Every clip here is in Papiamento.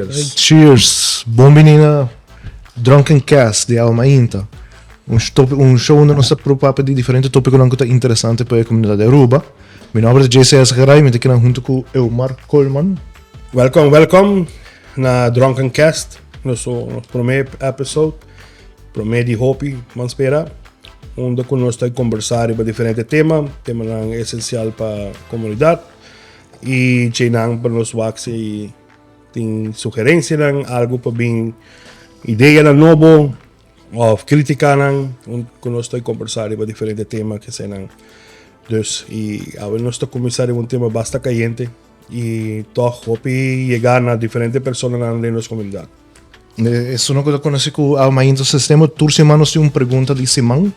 Cheers. Cheers. Bon bini na Drunken Cast di Awe Mainta. Un, un show unda nos ta papia di diferente tópikonan ku ta interesante pa e komunidat di Aruba. Mi nomber ta JCS Garay, mi ta kinan hunto ku Eumar Koolman. Welcome, welcome na Drunken Cast, nos promé episode, promé di hopi, man spera, unda ku nos ta kombersá riba diferente tema, temanan esensial pa komunidat. I djeinan pa nos wak si tin sugerencianan, algo pa bin ideanan nobo of criticanan ku nos ta conversa riba diferente tema ke eseinan. Dus i awe nos ta cuminsa riba un tema basta cayente i tog hopi yega na diferente personanan den nos comunidad. Esun ku ta konosí ku Awe Mainta Sistema, tur siman nos tin un pregunta di siman.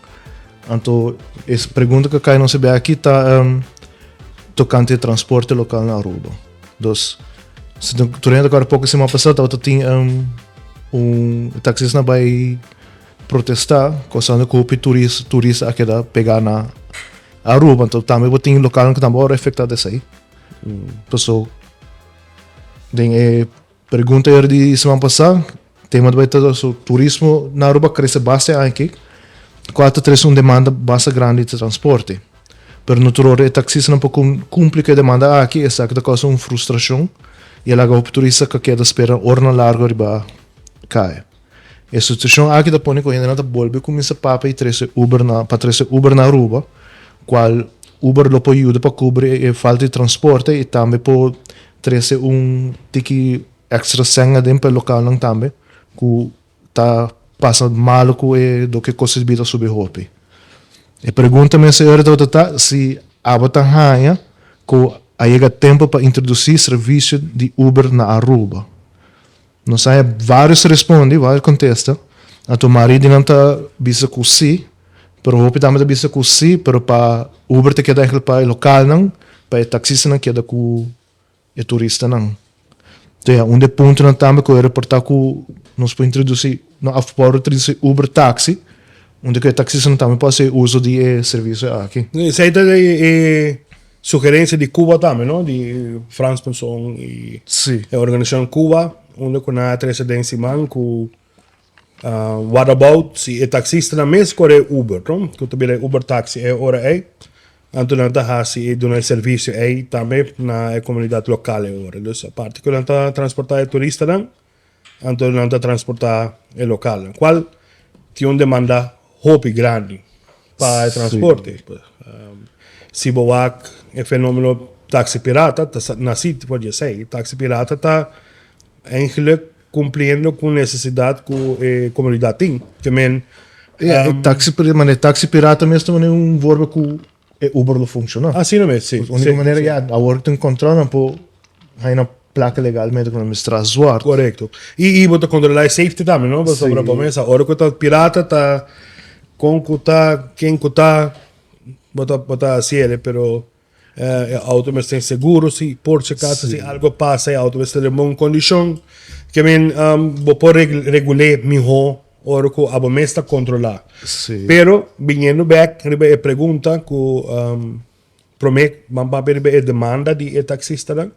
Anto e pregunta ku kai nos e aki ta tokante transporte lokal na Aruba. Dus, si tur hende ta kòrda poko siman pasá tabata tin un taksista bai protestá kosando ku hopi turista a keda pegá na Aruba. Anto tambe bo tin lokalnan ku tambe a wòrdu afektá di esei. Paso den e Pregunta yer di siman pasá, tema ta bai ta so turismo na Aruba krese basta e aña aki, kua ta trese un demanda basta grandi di transporte. Pero no tur ora e taksistanan por kumpli ku e demanda aki, esaki ta kousa un frustrashon i a laga hopi turista ku a keda spera oranan largu riba kaya. E situashon aki ta pone ku hendenan ta bolbe kuminsá papia i trese Uber na pa trese Uber na Aruba, kual Uber lo por yuda pa kubri e falta di transporte i tambe por trese un tiki extra sèn aden pa e lokalnan tambe ku ta pasa malu ku e loke kosto di bida a subi hopi. E pregunta mester ora tabata ta si abo ta haña ku a yega tempu pa introdusí servisio di Uber na Aruba. Nos haña vários respondi, vários kontesta. Anto mayoria di nan ta bisa ku sí, pero hopi tambe ta bisa ku sí, pero pa Uber ta keda eigenlijk pa e lokalnan, pa e taksistanan keda ku e turistanan. Enton ya, un di e puntonan tambe ku e reportá ku nos por introdusí, no a por introdusí Uber taksi, unda ku e taksistanan tambe por hasi uso di e servisio aki. Esei ta e Sugerencia di Cuba tambe, no? Di Frans Ponson y Sí. e organisacion Cuba, unda cu nan a trece den siman cu what about si e taxistanan mes core Uber, no? Cu ta bira e Uber taxi e ora ey, anto nan ta haci e duna e servicio ey tambe na e comunidad local e ora. Dus aparte cu nan ta transporta e turistanan, Anto nan ta transportá e lokalnan, kual tin un demanda hopi grandi pa e transporte. Si bo wak e fenomeno taxi pirata ta nasí for di esei. Taxi pirata ta eigenlijk kumpliendo ku nesesidat ku e komunidat tin. Ke men. E taxi pirata, e taxi pirata mes ta manera un vorba ku e Uber lo funciona. Asina mes, si. Única manera ya, awor tin control nan por haña nan placa legalmente cu nan mester traha zwart. Correcto. Y y bo ta controla e safety tambe, no? Pasobra bo mesa ora cu ta pirata ta con cu ta, ken cu ta, bo ta bo ta haciele, pero e auto mester tin seguro si por si acaso si algo pasa e auto mester den bon condicion. Ke men bo por regule miho Ora ku abo mes ta kontrolá. Sí. Pero, biniendo bek riba e pregunta ku promé ban papia riba e demanda di e taksistanan.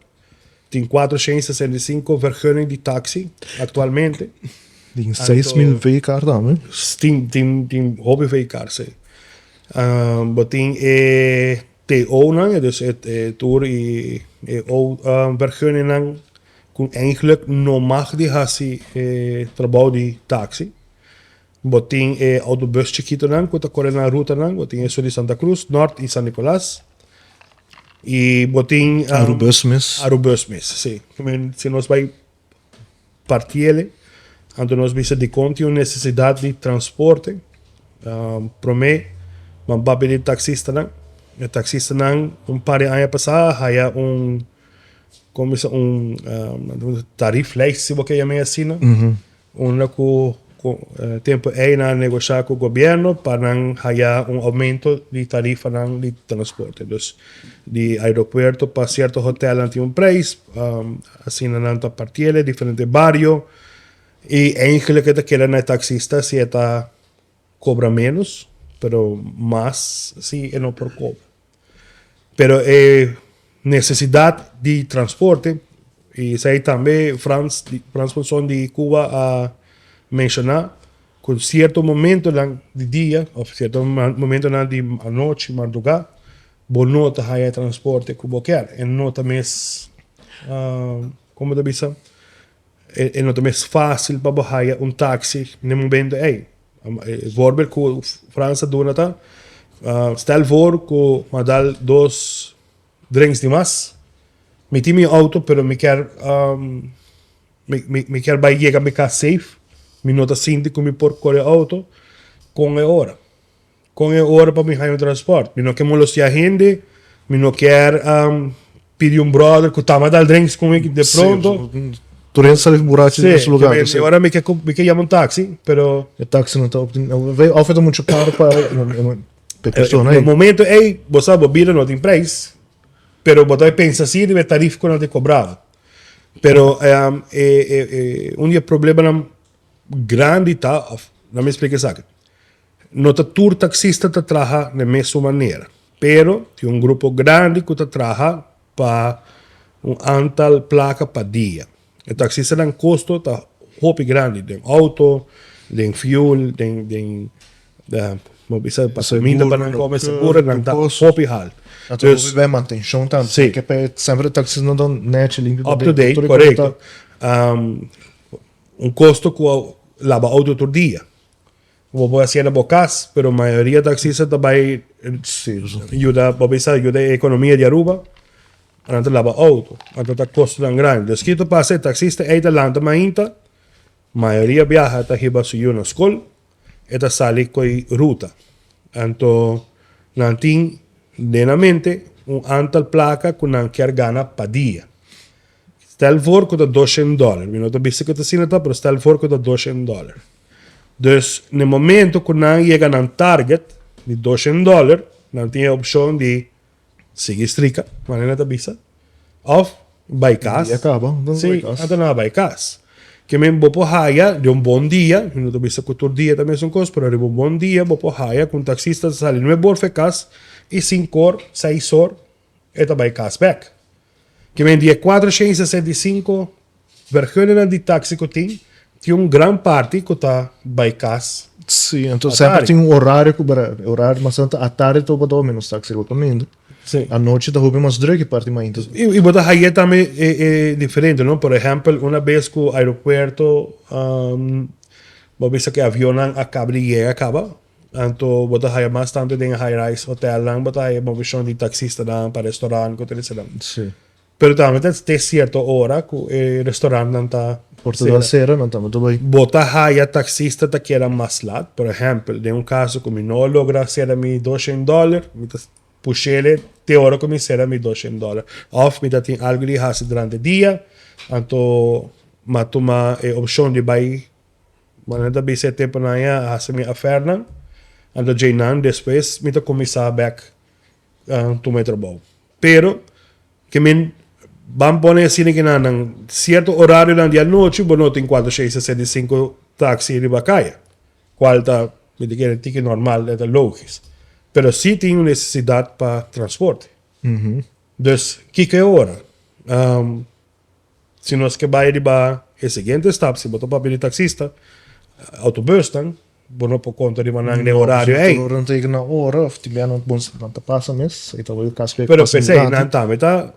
Tin 465 vergunning di taksi aktualmente. Tin 6000 V-kaart tambe. Tin, tin, tin hopi V-kaart, sí. Bo tin e TO-nan, dus e tur i e O-vergunningnan. Ku eigenlijk no mag di hasi e trabou di taxi. Bo tin e autobus chikitonan ku ta kore na rutanan, bo tin esun di Santa Cruz, Nort i San Nicolas. I bo tin Arubus mes. Arubus mes, si. Si nos bai partiele, anto nos bisa dikon tin un nesesidat di transporte. Promé, ban papia di taksistanan. E taksistanan un par di aña pasá a haya un. Como bisa un tarieflijst si bo ke yam'é asina, unda ku tempu ei nan a negoshá ku gobièrnu pa nan haya un oumento di tarifanan di transporte. Dus di aeropuerto pa sierto hotelnan tin un preis, asina nan ta partiel diferente bario i eigenlijk e ta keda na e taksista si e ta kobra ménos, pero mas si e no por kobra. Pero e nesesidat di transporte. I esei tambe Frans, Frans Ponson di Cuba a menshoná ku sierto momentonan di dia òf sierto momentonan di anochi, mardugá, bo no ta haya e transporte ku bo kier. E no ta mes, komo ta bisa? E no ta mes fásil pa bo haya un taksi na e momento ei. E voorbeeld ku Frans a duna ta, stel voor ku mi a dal dos drinks di mas, mi tin mi auto pero mi kier mi kier bai yega mi kas safe, mi no ta sinti ku mi por kore auto, kon e ora? Kon e ora pa mi haña un transport? Mi no ke molestia hende, mi no kier pidi un brother ku tama dal drinks ku mi de pronto. Tur hende sali burachi den su lugar. Si, ora mi ke yama un taxi, pero. E taxi no ta op, of e ta muchu karo pa e persona ei. Na momento ei, bo sa bo bida no tin prijs, pero bo ta pensa si riba e tarif ku nan ta kobrabo. Pero un di e problemanan grandi ta, of laat mi splika esaki. No ta tur taxista ta traha den mesun manera, pero tin un grupo grandi cu ta traha pa un antal placa pa dia. E taxistanan costo ta hopi grandi den auto, den fuel, den den bo bisa pa cuminda pa nan come, seguro nan ta hopi halt. Anto hopi bay mantencion tambe, si. Ke pa semper e taxista ta nechi limpi. Up to date, corecto. Un costo cu laba auto tur dia. Bo por hacié na bo cas, pero mayoria taxista ta bay yuda, bo bisa yuda e economia di Aruba, nan ta laba auto, anto ta costonan grandi. Dus kiko ta pasa, e taxista ey ta lanta mainta, mayoria biaha ta hiba su yu na scol, e ta sali coy ruta. Anto nan tin den nan mente un antal placa cu nan kier gana pa dia. Stel voor cu ta doshen dollar, mi no ta bisa cu ta asina ta, pero stel voor cu ta doshen dollar. Dus na e momento cu nan yega nan target di doshen dollar, nan tin e opcion di sigui strika, manera nan ta bisa, of bay cas. Dia caba, nan ta bay cas. Si, anto nan a bay cas. Ke men bo por haya di un bon dia, mi no ta bisa cu tur dia ta mesun cos, pero riba un bon dia bo por haya cu un taxista ta sali nuebe or fe cas y cinco or, seis or e ta bay cas bek. Ke men di e 465 vergunningen di taxi ku tin, tin un gran parti ku ta bai kas. Sí, anto semper tin un horario ku bera, horario mas tanto atardi ta hopi menos taxi riba kaminda. Sí. Anochi ta hopi mas druk e parti mainta. I bo ta haye tambe e e diferente, no? Por ehempel, una bes ku aeropuerto bo bisa ku e avionnan a kaba di yega kaba, Anto bo ta haya mas tantu den high rise hotelnan bo ta haya movishon di taxistanan pa restaurant ku tur esnan. Sí. Pero tambe ta te sierto ora ku e restaurantnan ta Porta ta sera nan tambe ta bai. Bo ta haya taxista ta keda mas lat. Por ehempel, den un kaso ku mi no logra sera mi doshen dòler, mi ta push'ele te ora ku mi sera mi doshen dòler. Òf mi ta tin algu di hasi durante dia, anto mi a tuma e opshon di bai. Bo nan ta bisa e temponan ya a hasi mi afernan, anto djeinan despues mi ta kuminsá bèk tuma e trabou. Pero ke mi ban pone asina ke nan nan sierto orarionan di anochi bo no tin kuater shei 65 taksi riba kaya, kual ta mi ta kere tiki normal e ta logis. Pero si tin un nesesidat pa transporte. Dus kiko e ora? Si nos ke bai riba e siguiente stap, si bo ta papia di taxista, autobusnan, bo no por konta riba nan den horario ei. Tur ora nan ta yega na ora of tin bia nan bon nan ta pasa mes, ei ta bai kas Pero pasa un p'esei nan tambe ta,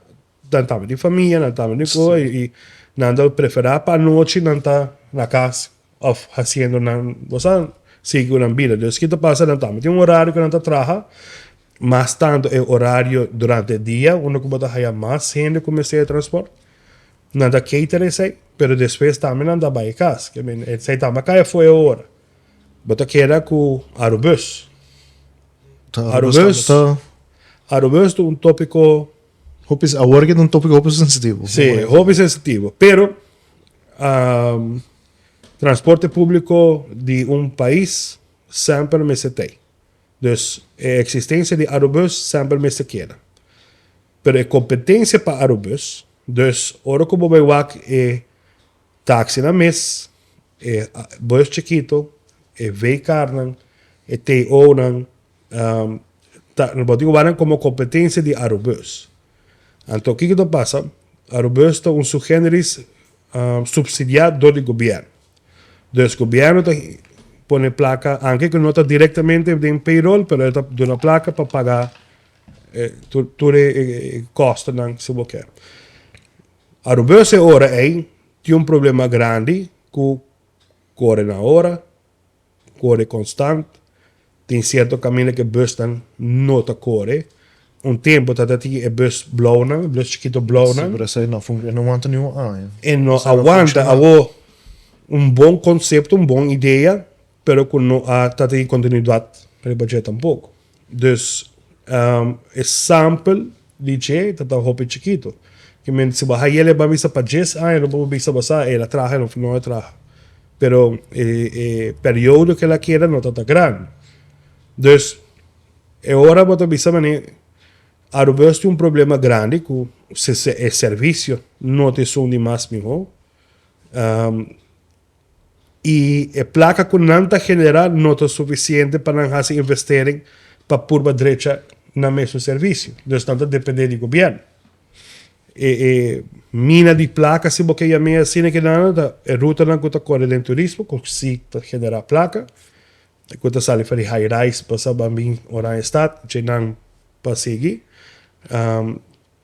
nan tambe tin famia, nan tambe tin kos i nan ta preferá pa anochi nan ta na kas of hasiendo nan, bo sa, sigui ku nan bida. Dus ki ta pasa nan tambe tin un horario ku nan ta traha. Mas tanto e horario durante e dia unda ku bo ta haya mas hende ku mester e transport. Nan ta cater esei, pero despues tambe nan ta bai e kas. Ke men esei tambe a kai afó e ora. Bo ta keda ku Arubus. Arubus, Arubus ta un topiko. Hopi, awor ke ta un topiko hopi sensitivo. Si, hopi sensitivo. Pero transporte publiko di un pais semper mester t'ei. Dus e existencia di Arubus semper mester keda. Pero e competencia pa Arubus, dus ora cu bo bay wak e taxinan mes, e bus chikito, e V-carnan, e TO'nan, ta, bo tin cu wak nan como competencia di Arubus. Anto kico ta pasa? Arubus ta un sui generis subsidiá dor di gobièrnu. Dus gobièrnu ta pone plaka, anke ku no ta direktamente den payroll, pero e ta duna plaka pa paga tur e kostonan si bo ke. Arubus e ora ei tin un problema grandi ku kore na ora, kore konstant, tin sierto kaminda ku e busnan no ta kore. Un tempu ta tin e bus blaunan, bus chikito blaunan. Si, pero esei no e no wanta ni un aña. E no a wanta. Awor, un bon konsepto, un bon idea, pero ku no a ta tin kontinuidat riba dje tampoko. Dus, e sampel di dje ta ta hopi chikito. Ke men si bo haña el a bisa pa djes aña lo bo bisa bo sa el a traha of no a traha. Pero e e periodo ke el a keda no ta ta grandi. Dus e ora bo ta bisa manera Arubus tin un problema grandi ku e servisio no ta esun di mas miho. I e plaka ku nan ta generá no ta sufisiente pa nan hasi investering pa purba drecha nan mesun servisio. Dus nan ta dependé di gobièrnu. E e mina di plaka, si bo ke yam'é asina ke nan, ta e rutanan ku ta kore den turismo ku si ta generá plaka, ku ta sali for di high rise pasa ban bin Oranjestad, dje nan pa sigui.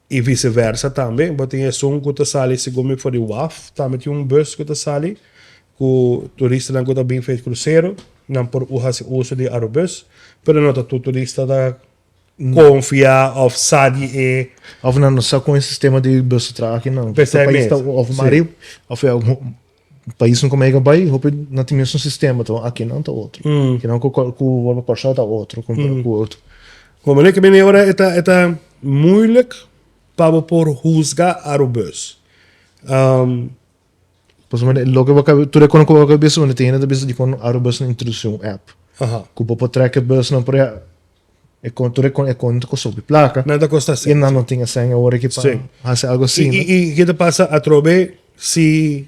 I vice versa tambe, bo tin esun ku ta sali segun mi for di waf, tambe tin un bus ku ta sali ku turistanan ku ta bin for di krusero, nan por hasi uso di Arubus, pero no ta tur turista ta konfia òf sa di e. Òf nan no sa kon e sistema di bus ta traha aki nan. P'esei mes. Òf mari, òf e paisnan ku mega bai, hopi nan tin mesun sistema, ta aki nan ta otro. Kinan ku ku wòrdu Kòrsou ta otro kompara ku otro. Como ne ke bini ora e ta e ta moeilijk pa bo por huzga Arubus. Pasobra loke bo ka tur e kono ku bo ka bisa tin hende ta bisa dikon Arubus no introdusi un app. Ku bo por trek e busnan por e e kon tur e kon e kon ta kosta hopi plaka. Nan ta kosta I nan no tin e sèn awor aki pa hasi algo asina. I ke ta pasa atrobe si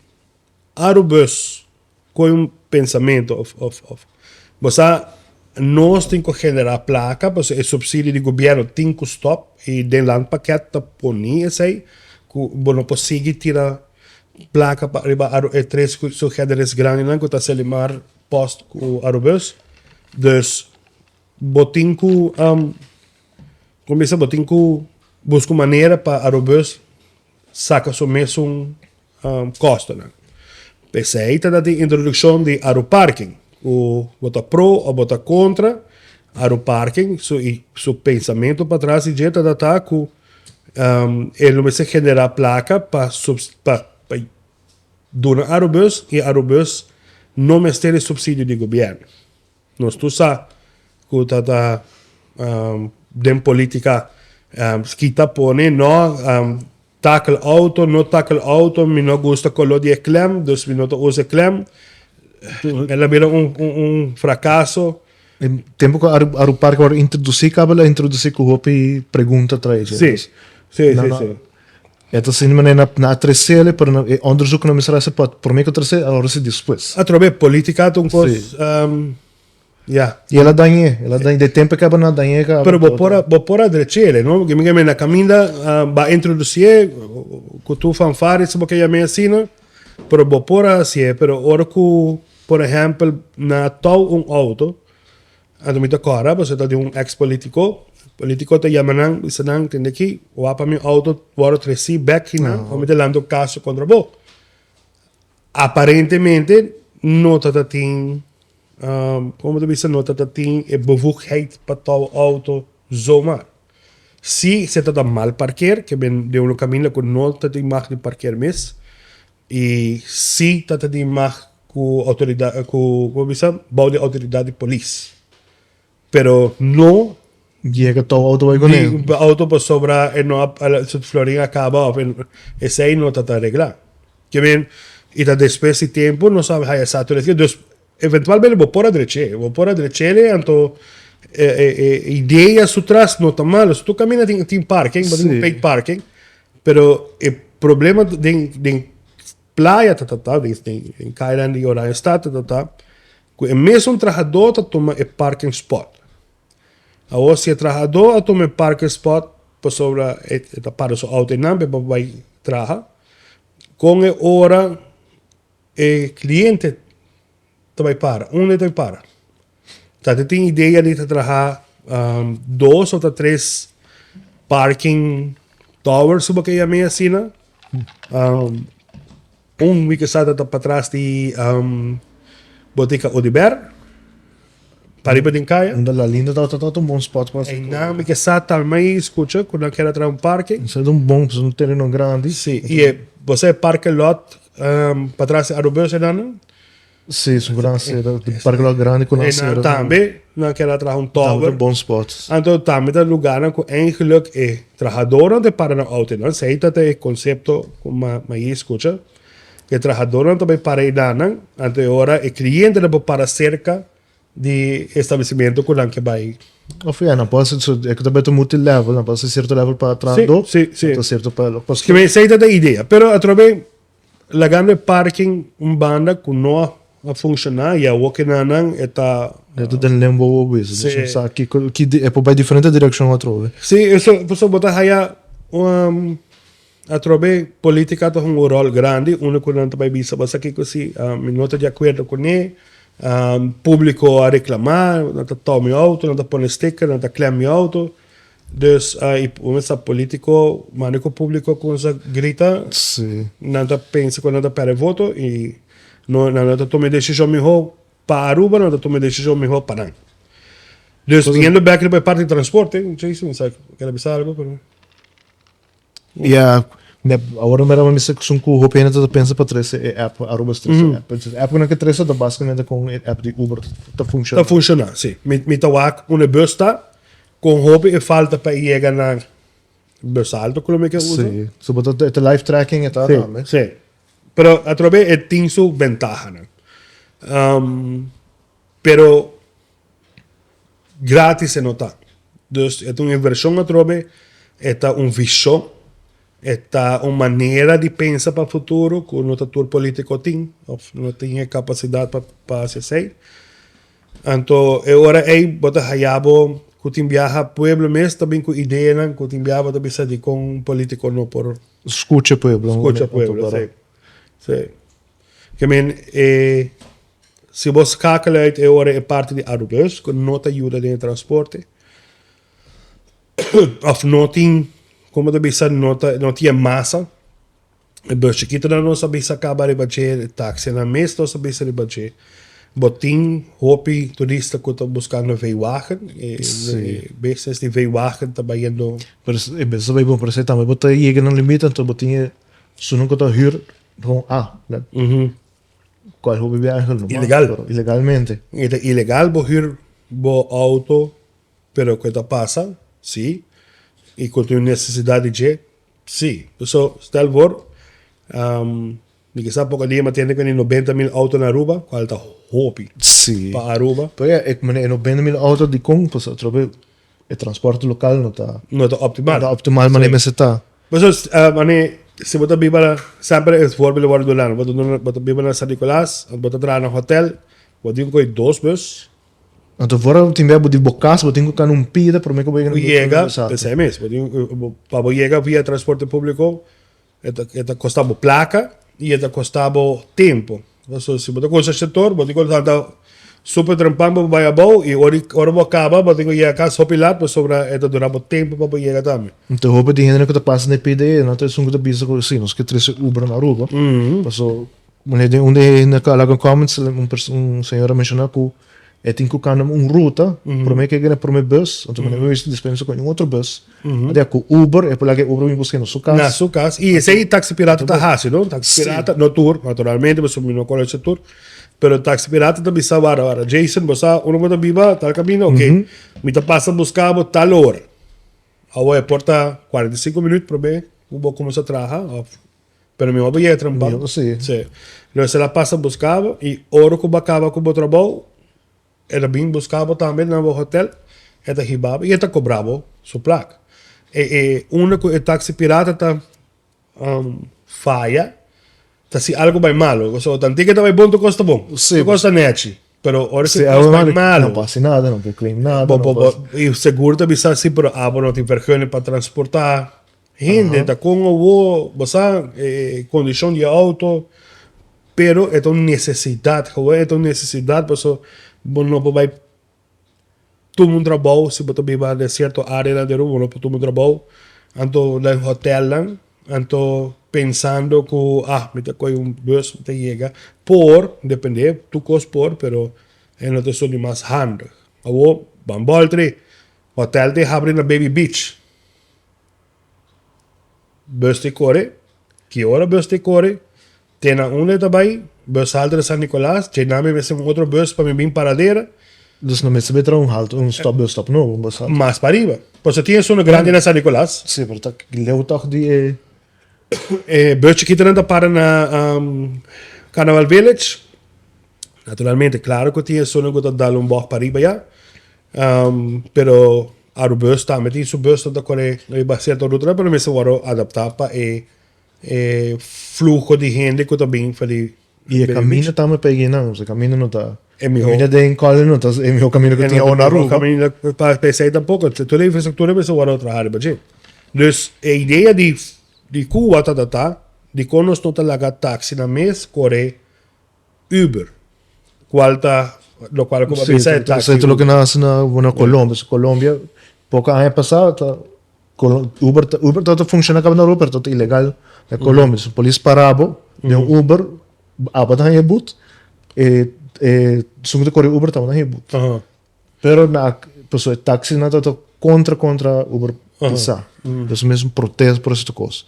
Arubus Koe un pensamentu of of of bo sa nos tin ku generá plaka pasobra e supsidio di gobièrnu tin ku stòp i den landpakket ta poni esei ku bo no por sigui tira plaka pa riba e tres sugederes grandinan ku ta Selimar, Post ku Arubus. Dus bo tin ku kon bisa bo tin ku buska un manera pa Arubus saka su mesun kostonan. P'esei ta dat e introdukshon di Aruparking, ku bo ta pro òf bo ta kontra Aruparking, su su pensamentu patras di dje ta ta ku e lo mester generá plaka pa pa pa duna Arubus i Arubus no mester e supsidio di gobièrnu. Nos tur sa ku ta ta den politika kita pone no takel auto, no takel auto, mi no gusta koló di e klem, dus mi no ta usa e klem. El a bira un un frakaso. E tempu ku Arupark a wòrdu introdusí kaba el a introdusí ku hopi pregunta trae dje. Sí, sí, sí, sí. E ta sinti manera na a tresele, pero na e onderzoek no mester hasi pa promé ku tresé, awor si despues. Atrobe, politica ta un kos, ya. I el a dañ'é, el a dañ'é, de tempu e kaba na dañ'é kaba. Pero bo por a, bo por a drech'é, no? Porque mi ke na kaminda ba introdusié ku tur fanfare, si bo ke yam'é asina, pero bo por a hasié, pero ora ku, por ehèmpel, na tou un outo, Anto mi ta kòrda pasobra ta di un ex politico. Politico ta yama nan bisa nan tende aki wak pa mi auto wòrdu tresí bèk kinan òf mi ta lanta un kaso kontra bo. Aparentemente no ta ta tin komo ta bisa no ta ta tin e bevoegdheid pa tou auto zomaar. Si se ta ta mal parkeer ke ben den un kaminda ku no ta tin mag di parkeer mes I si ta ta di mag ku outoridat ku como bisa bou di outoridat di polis. Pero no Yega tou auto bai kuné. Di auto pasobra e no a su florin a kaba of esei no ta ta regla. Ke men i ta despues di tempu nos a haya sa tur esaki. Dus eventualmente bo por a drech'é, bo por a drech'é anto e e idea su tras no ta malo. Si tur kaminda tin tin parking, bo tin paid parking. Pero e problema den den playa ta ta den den kainan di Oranjestad ta ta ta ku e mesun trahadó ta tuma e parking spot. Awor si e trahadó a tuma e parking spot pasobra e ta para su outo einan pa e por bai. traha, kon e ora e kliente ta bai para, unda e ta bai para. Ta te tin idea di ta traha dos of ta tres parking towers su bo ke yam'e asina. Un mi ke sa ta patras di Botica Odiber, pariba den kaya. Unda La Linda tabata tabata un bon spot pa. Einan mi ke sa tambe mi skucha ku nan kier a traha un parking. Esei ta un bon, pasobra un tereno grandi. Si, i e bo sa e parke lot patras di Arubus einan? Si, su gran sera, di parke lot grandi ku nan sera. Einan tambe nan kier a traha un tower. Tabata bon spot. Anto tambe ta lugarnan ku eigenlijk e trahadornan ta para nan auto einan. Esei ta e konsepto ku mi a skucha. E trahadornan ta bai para einan, anto e ora e klientenan por para serka di e establesimentu ku nan ke bai. Of ya, nan por hasi, e ku ta bai ta multilevel, nan por hasi sierto level pa trahadó, Si, si, si. anto sierto pa Esei ta e idea. Pero atrobe Lagando e parking un banda cu no a funciona y awo ke nan nan e ta. E ta den limbo awo bisa. Sí. Dus sa kico ki e por bay diferente direccion atrobe. Sí, eso pasobra bo ta haya un atrobe politica ta hunga un rol grandi unda cu nan ta bay bisa bo sa kico si mi no ta di acuerdo cune, publico a reclama, nan ta tou mi auto, nan ta pone sticker, nan ta klem mi auto. Dus y un sa politico manda cu publico cuminsa grita nan ta pensa cu nan ta perde voto y no nan no ta tuma e decision miho pa Aruba nan ta tuma e decision miho pa nan. Dus yendo bek riba e parti di transporte Jason mi sa kere bisa algo pero. Ya, awor mira mi mester esun ku hopi hende ta pensa pa trese e app, Aruba trese e app. E app ku nan ke trese ta basikamente kon e app di Uber ta funshoná. Ta funshoná, si. Mi ta wak unda e bus ta, kon hopi e falta pa e yega na bus alto ku lo mi ke usa. Si, so bo ta e ta live tracking e ta tambe. Si, si. Pero atrobe e tin su bentahanan. Pero Gratis e no ta. Dus e ta un invershon atrobe, e ta un vishon, e ta un manera di pensa pa futuro ku no ta tur politiko tin òf no tin e kapasidat pa pa hasi esei. Anto e ora ei bo ta haya bo ku tin biaha pueblo mes ta bin ku ideanan ku tin biaha bo ta bisa dikon un politiko no por Skucha pueblo. Skucha pueblo, si. Si. Ke men e si bo skakel uit e ora e parti di Arubus ku no ta yuda den e transporte of no tin komo ta bisa no ta no tin e masa e bus chikitonan nos a bisa kaba riba dje e taxinan mes nos a bisa riba dje bo tin hopi turista ku ta buskando veiwagen e business di veiwagen ta bayendo. Pero e business ta bay bon pero esei tambe bo ta yega na un limite anto bo tin e esunnan ku ta hür Gewoon a, dat cual hopi biaha no Ilegal. pero ilegalmente. E ta ilegal bo huur bo auto, pero cu ta pasa, si, y cu tin un necesidad di dje, si. So, stel voor, mi ke sa poco dia mi a tende cu tin 90,000 auto na Aruba, cual ta hopi pa Aruba. Pero ya, e mane e 90,000 auto dicon? Pasobra atrobe e transporte local no ta. No ta optimal. No ta optimal mane mester ta. Pasobra, mane si bo ta biba na, semper e voorbeeld wòrdu duna, bo ta duna, bo ta biba na San Nicolas, bo ta traha na hotel, bo tin ku kohe dos bus. Anto for tin bia bo di bo kas bo tin ku kana un pida prome ku bo yega na Bo yega, esei mes, bo tin ku, pa bo yega via transporte públiko e ta e ta kosta bo plaka i e ta kosta bo tempu. Pasobra si bo ta kosa sector bo tin ku lanta super trempan pa bo bai abou i ora ora bo kaba bo tin ku yega kas hopi lat pasobra e ta dura bo tempu pa bo yega tambe. Anto hopi di hende ku ta pasa na e pda nan ta esun ku ta bisa ku si nos ke trese Uber na Aruba paso den un di e hende ku a laga comments un un señora a menshoná ku e tin ku kanda un ruta prome ke yega na e prome bus anto mane mi dispensa ku un otro bus Adia ku Uber, e por laga e Uber bin buska na su kas. Na su kas. I esei taxi pirata ta hasi, no? Taxi pirata, no tur, naturalmente, pasobra mi no konosé tur. Pero taxi pirata ta bisa, wara, wara, Jason, bo sa unda bo ta biba, tal kaminda, oke. Mi ta pasa buska bo tal ora. Awor e por ta 45 minüt promé ku bo kuminsá traha òf, pero mihó bo yega trempan. Mihó, si. Si. Entonces el a pasa buska bo i ora ku bo a kaba ku bo trabou, E ta bin buska bo tambe na bo hotel, e ta hiba bo i e ta kobra bo su plak. E e unda ku e taxi pirata ta faya ta si algo bai malo. Pasobra tanti ke ta bai bon tur kos ta bon, tur kos ta nechi. Pero ora si kos bai malo. No por hasi nada, no por claim nada. I segur ta bisa si pero abo no tin vergunning pa transporta. hende, ta kon awor, bo sa, e kondishon di e outo, pero e ta un nesesidat, gewoon e ta un nesesidat paso bo no por bai tuma un trabou si bo ta biba den sierto areanan di Aruba, bo no por tuma un trabou, anto den hotelnan, anto pensando ku ah mi ta kohe un bus mi ta yega, por, depende, tur kos por, pero e no ta esun di mas handig. Awor ban bòltri, hotel ta habri na Baby Beach, bus ta kore, ki ora bus ta kore? Te na unda e ta bai, bus haltu di San Nicolas, dje nan mi mester un otro bus pa mi bin Paradera. Dus no mester bai traha un haltu, un stop bus stop nobo, un bus haltu. Mas pa riba. Pasobra tin esun grandi na San Nicolas. Si, pero ta leu tog di e. E bus chikitonan ta para na Carnaval Village. Naturalmente, claro cu tin esunnan cu ta dal un bog pa riba ya. Pero Arubus tambe tin su busnan ta core riba cierto rutanan, pero mester worde adapta pa e E fluho di hende ku ta bin for di. I e kaminda tambe pa e guinan, e kaminda no ta. E miho. Kaminda den Collin no ta e miho kaminda ku tin awo na Aruba. Kaminda pa esei tampoko. Tur e infrastruktura mester wòrdu traha riba dje. Dus e idea di di Cuba tabata ta dikon nos no ta laga taxinan mes kore Uber kual ta lokual ku bo a bisa e taxi. Si, ta loke nan hasi na Colombia. Colombia poko aña pasa ta Uber ta Uber tabata funciona caba na Aruba pero tabata ilegal na Colombia. So polis para bo den un Uber abo ta haña e but e e esun ku ta kore Uber tabata haña e but. Pero na pasobra e taxinan tabata kontra kontra Uber pisa. Pues mes un protest por esaki kos.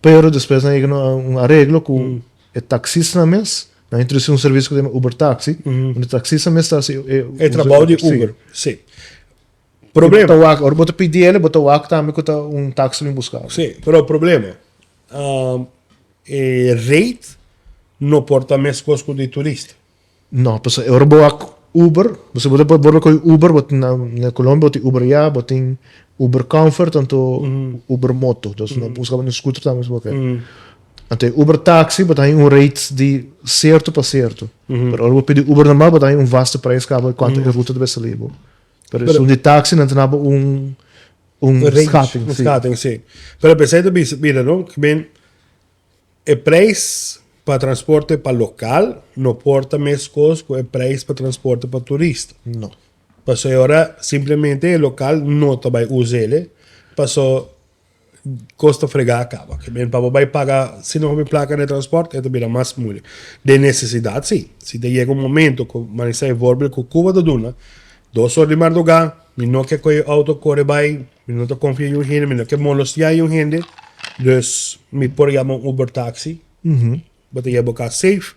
Pero despues nan yega na un areglo ku e taxistanan mes nan introdusi un servisio ku ta yama Uber Taxi unda e taxista mes ta hasi e E trabou di Uber, si. Problema. Bo ta wak, ora bo ta pidi el, bo ta wak tambe ku ta un taxi bin buska bo. Sí, pero problema, e rate no por ta meskos ku di turista. No, pasobra ora bo wak Uber, pasobra bo ta por kohe Uber, bo tin na na Colombia bo tin Uber ya, bo tin Uber Comfort anto Uber Moto, dus no buska bo un scooter tambe si bo ke. Anto e Uber Taxi bo ta haña un rate di sierto pa sierto, pero ora bo pidi Uber normal bo ta haña un vaste prijs kaba kuantu e ruta ta bai sali bo. Pero esun di taxi nan ta naba un un schatting. Un schatting, si. Pero p'esei ta bisa, mira no, ki men e prijs pa transporte pa local no por ta meskos ku e prijs pa transporte pa turista. No. Pasobra e ora simplemente e local no ta bai us'el, paso Kos ta fregá a kaba. Ke men pa bo bai paga si no hopi plaka na e transport e ta bira mas moeilijk. Den nesesidat si. Si ta yega un momento ku manera e voorbeeld ku Cuba ta duna, dos or di mardugá mi no ke kohe outo kore bai, mi no ta konfia yun hende, mi no ke molostiá yun hende, dus mi por yama un Uber taxi, bo ta yega bo kas safe.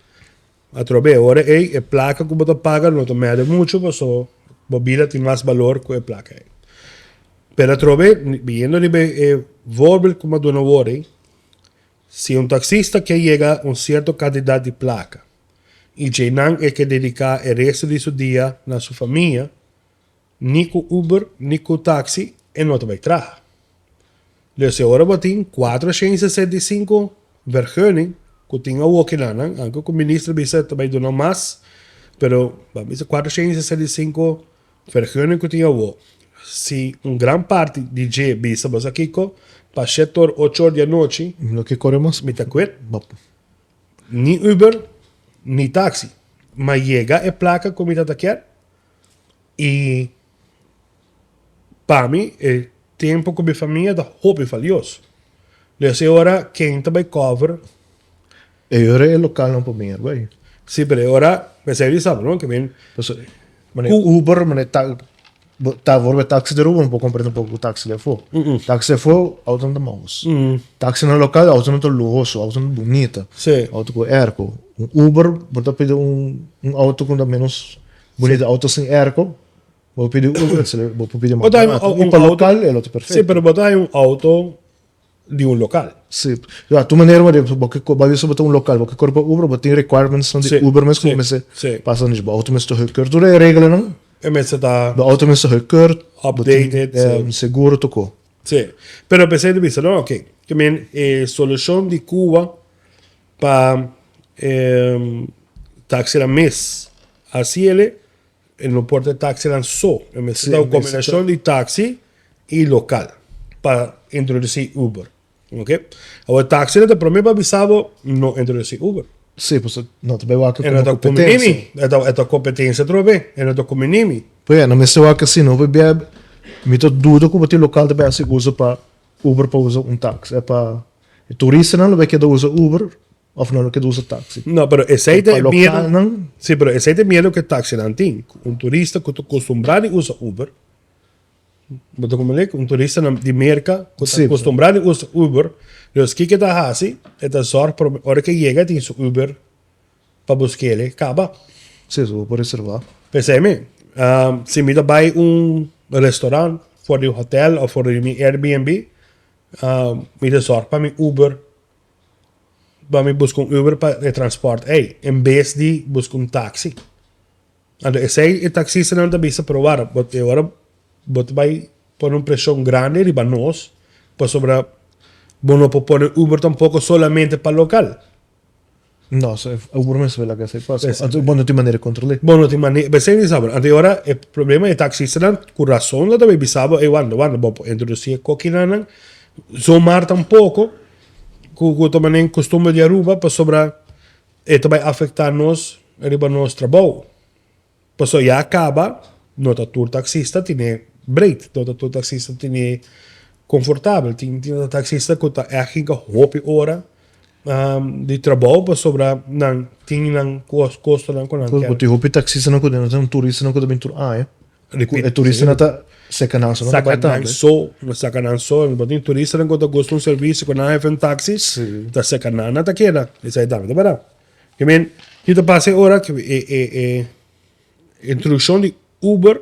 Atrobe ora ei e plaka ku bo ta paga no ta mède muchu paso bo bida tin mas balor ku e plaka ei. Pero atrobe, biniendo riba e voorbeeld ku mi a duna awor ei, si un taksista ke yega un sierto kantidat di plaka i djeinan e ke dediká e resto di su dia na su famia, Ni ku Uber ni ku taxi e no ta bai traha. Dus e ora bo tin 465 vergunning ku tin awoki nan nan, anke ku minister bisa ta bai duna mas, pero bo a bisa 465 vergunning ku tin awo. Si un gran parti di dje bisa bo sa kiko, pa shete or ocho or di anochi No ke kore mas. mi ta kuet. Ni Uber ni taxi. Ma yega e plaka ku mi ta ta kier. I pa mi e tempo ku mi famia ta hopi valioso. Dus e ora ken ta bai cover. E ora e lokalnan por bin erbij. Si, pero e ora mester di sa no ke men. Pasobra mane Uber mane ta ta wor be taxi di Aruba no por compra tampoco ku taxi di afo. Taxi di afo autonan ta maus. Taxinan lokal autonan ta luhoso autonan ta bunita. Auto ku airco. Un Uber bo ta pidi un auto ku ta menos. Bunita auto sin airco, bo pidi Uber, bo por pidi mas barato. Y pa local e lo ta perfecto. Sí, pero bo ta hay un auto di un local. Sí. Ja, tu manera bo bo ke bo bisa bo ta un local, bo ke kore pa Uber, bo tin requirements nan di Uber mes ku bo mester pasa nan. Bo auto mester gekeurd, tur e reglanan. E mester ta. Bo auto mester gekeurd, updated, seguro toko. Sí. Pero p'esei ta bisa, no, oké, ke men e solushon di Cuba Pa e taxinan mes hasi el, e no por ta e taxinan so. E mester ta un kombinashon di taxi i lokal pa introdusí Uber. Ok. Awor taxi nan ta prome pa bisa bo no introduci Uber. Sí, pues no ta bay wak como competencia. E ta, e ta competencia atrobe, e no ta combiní mi. Pues ya, no mester wak así, no pabia mi ta duda cu bo tin local ta bay haci uso pa Uber pa usa un taxi, eh, pa e turistanan lo bay keda usa Uber of nan lo keda usa taxi. No, pero esey ta Pa e miedo. localnan. Sí, pero esey ta e miedo cu e taxinan tin. Un turista cu ta costumbrá di usa Uber, Bo ta comprende? Un turista na di Merca cu ta acostumbra di usa Uber, dus kico e ta haci? E ta zorg pa ora cu e yega e tin su Uber pa busquele caba. Sí, so bo por reserva. P'esei mi, si mi ta bay un restaurant for di un hotel of for di mi Airbnb, mi ta zorg pa mi Uber, pa mi busca un Uber pa e transport ey, en bes di busca un taxi. Anto esei e taxistanan ta bisa pero wara bo e ora bo ta bai pone un presion grandi riba nos pasobra bo no por pone Uber tampoco solamente pa local. No, so e Uber mester laga esei pasa. Anto bo no tin manera di control'é. Bo no tin manera, p'esei mi sa bo. Anto e ora e problema e taxistanan cu razon nan ta bai bisa bo ey wanda wanda bo por introduci e cokinan zomaar tampoco cu ta manera costumber di Aruba pasobra E ta bai afecta nos riba nos trabou. Pasobra ya caba no ta tur taxista tine breed, no ta tur taxista tine confortabel. Tin tin taxista cu ta echt hinca hopi ora di trabou pasobra nan tin nan costonan cu nan kier. Bo tin hopi taxistanan cu ta un turistanan cu ta bin tur aña. E turistanan ta seca nan so, nan ta bai tambe. Saca nan so, nan saca nan so. Bo tin turistanan cu ta gusta un servicio cu nan hefe un taxi, ta seca nan, nan ta keda. Esai tambe ta berdad. Ke men, ki ta pasa e ora cu e e e introduccion di Uber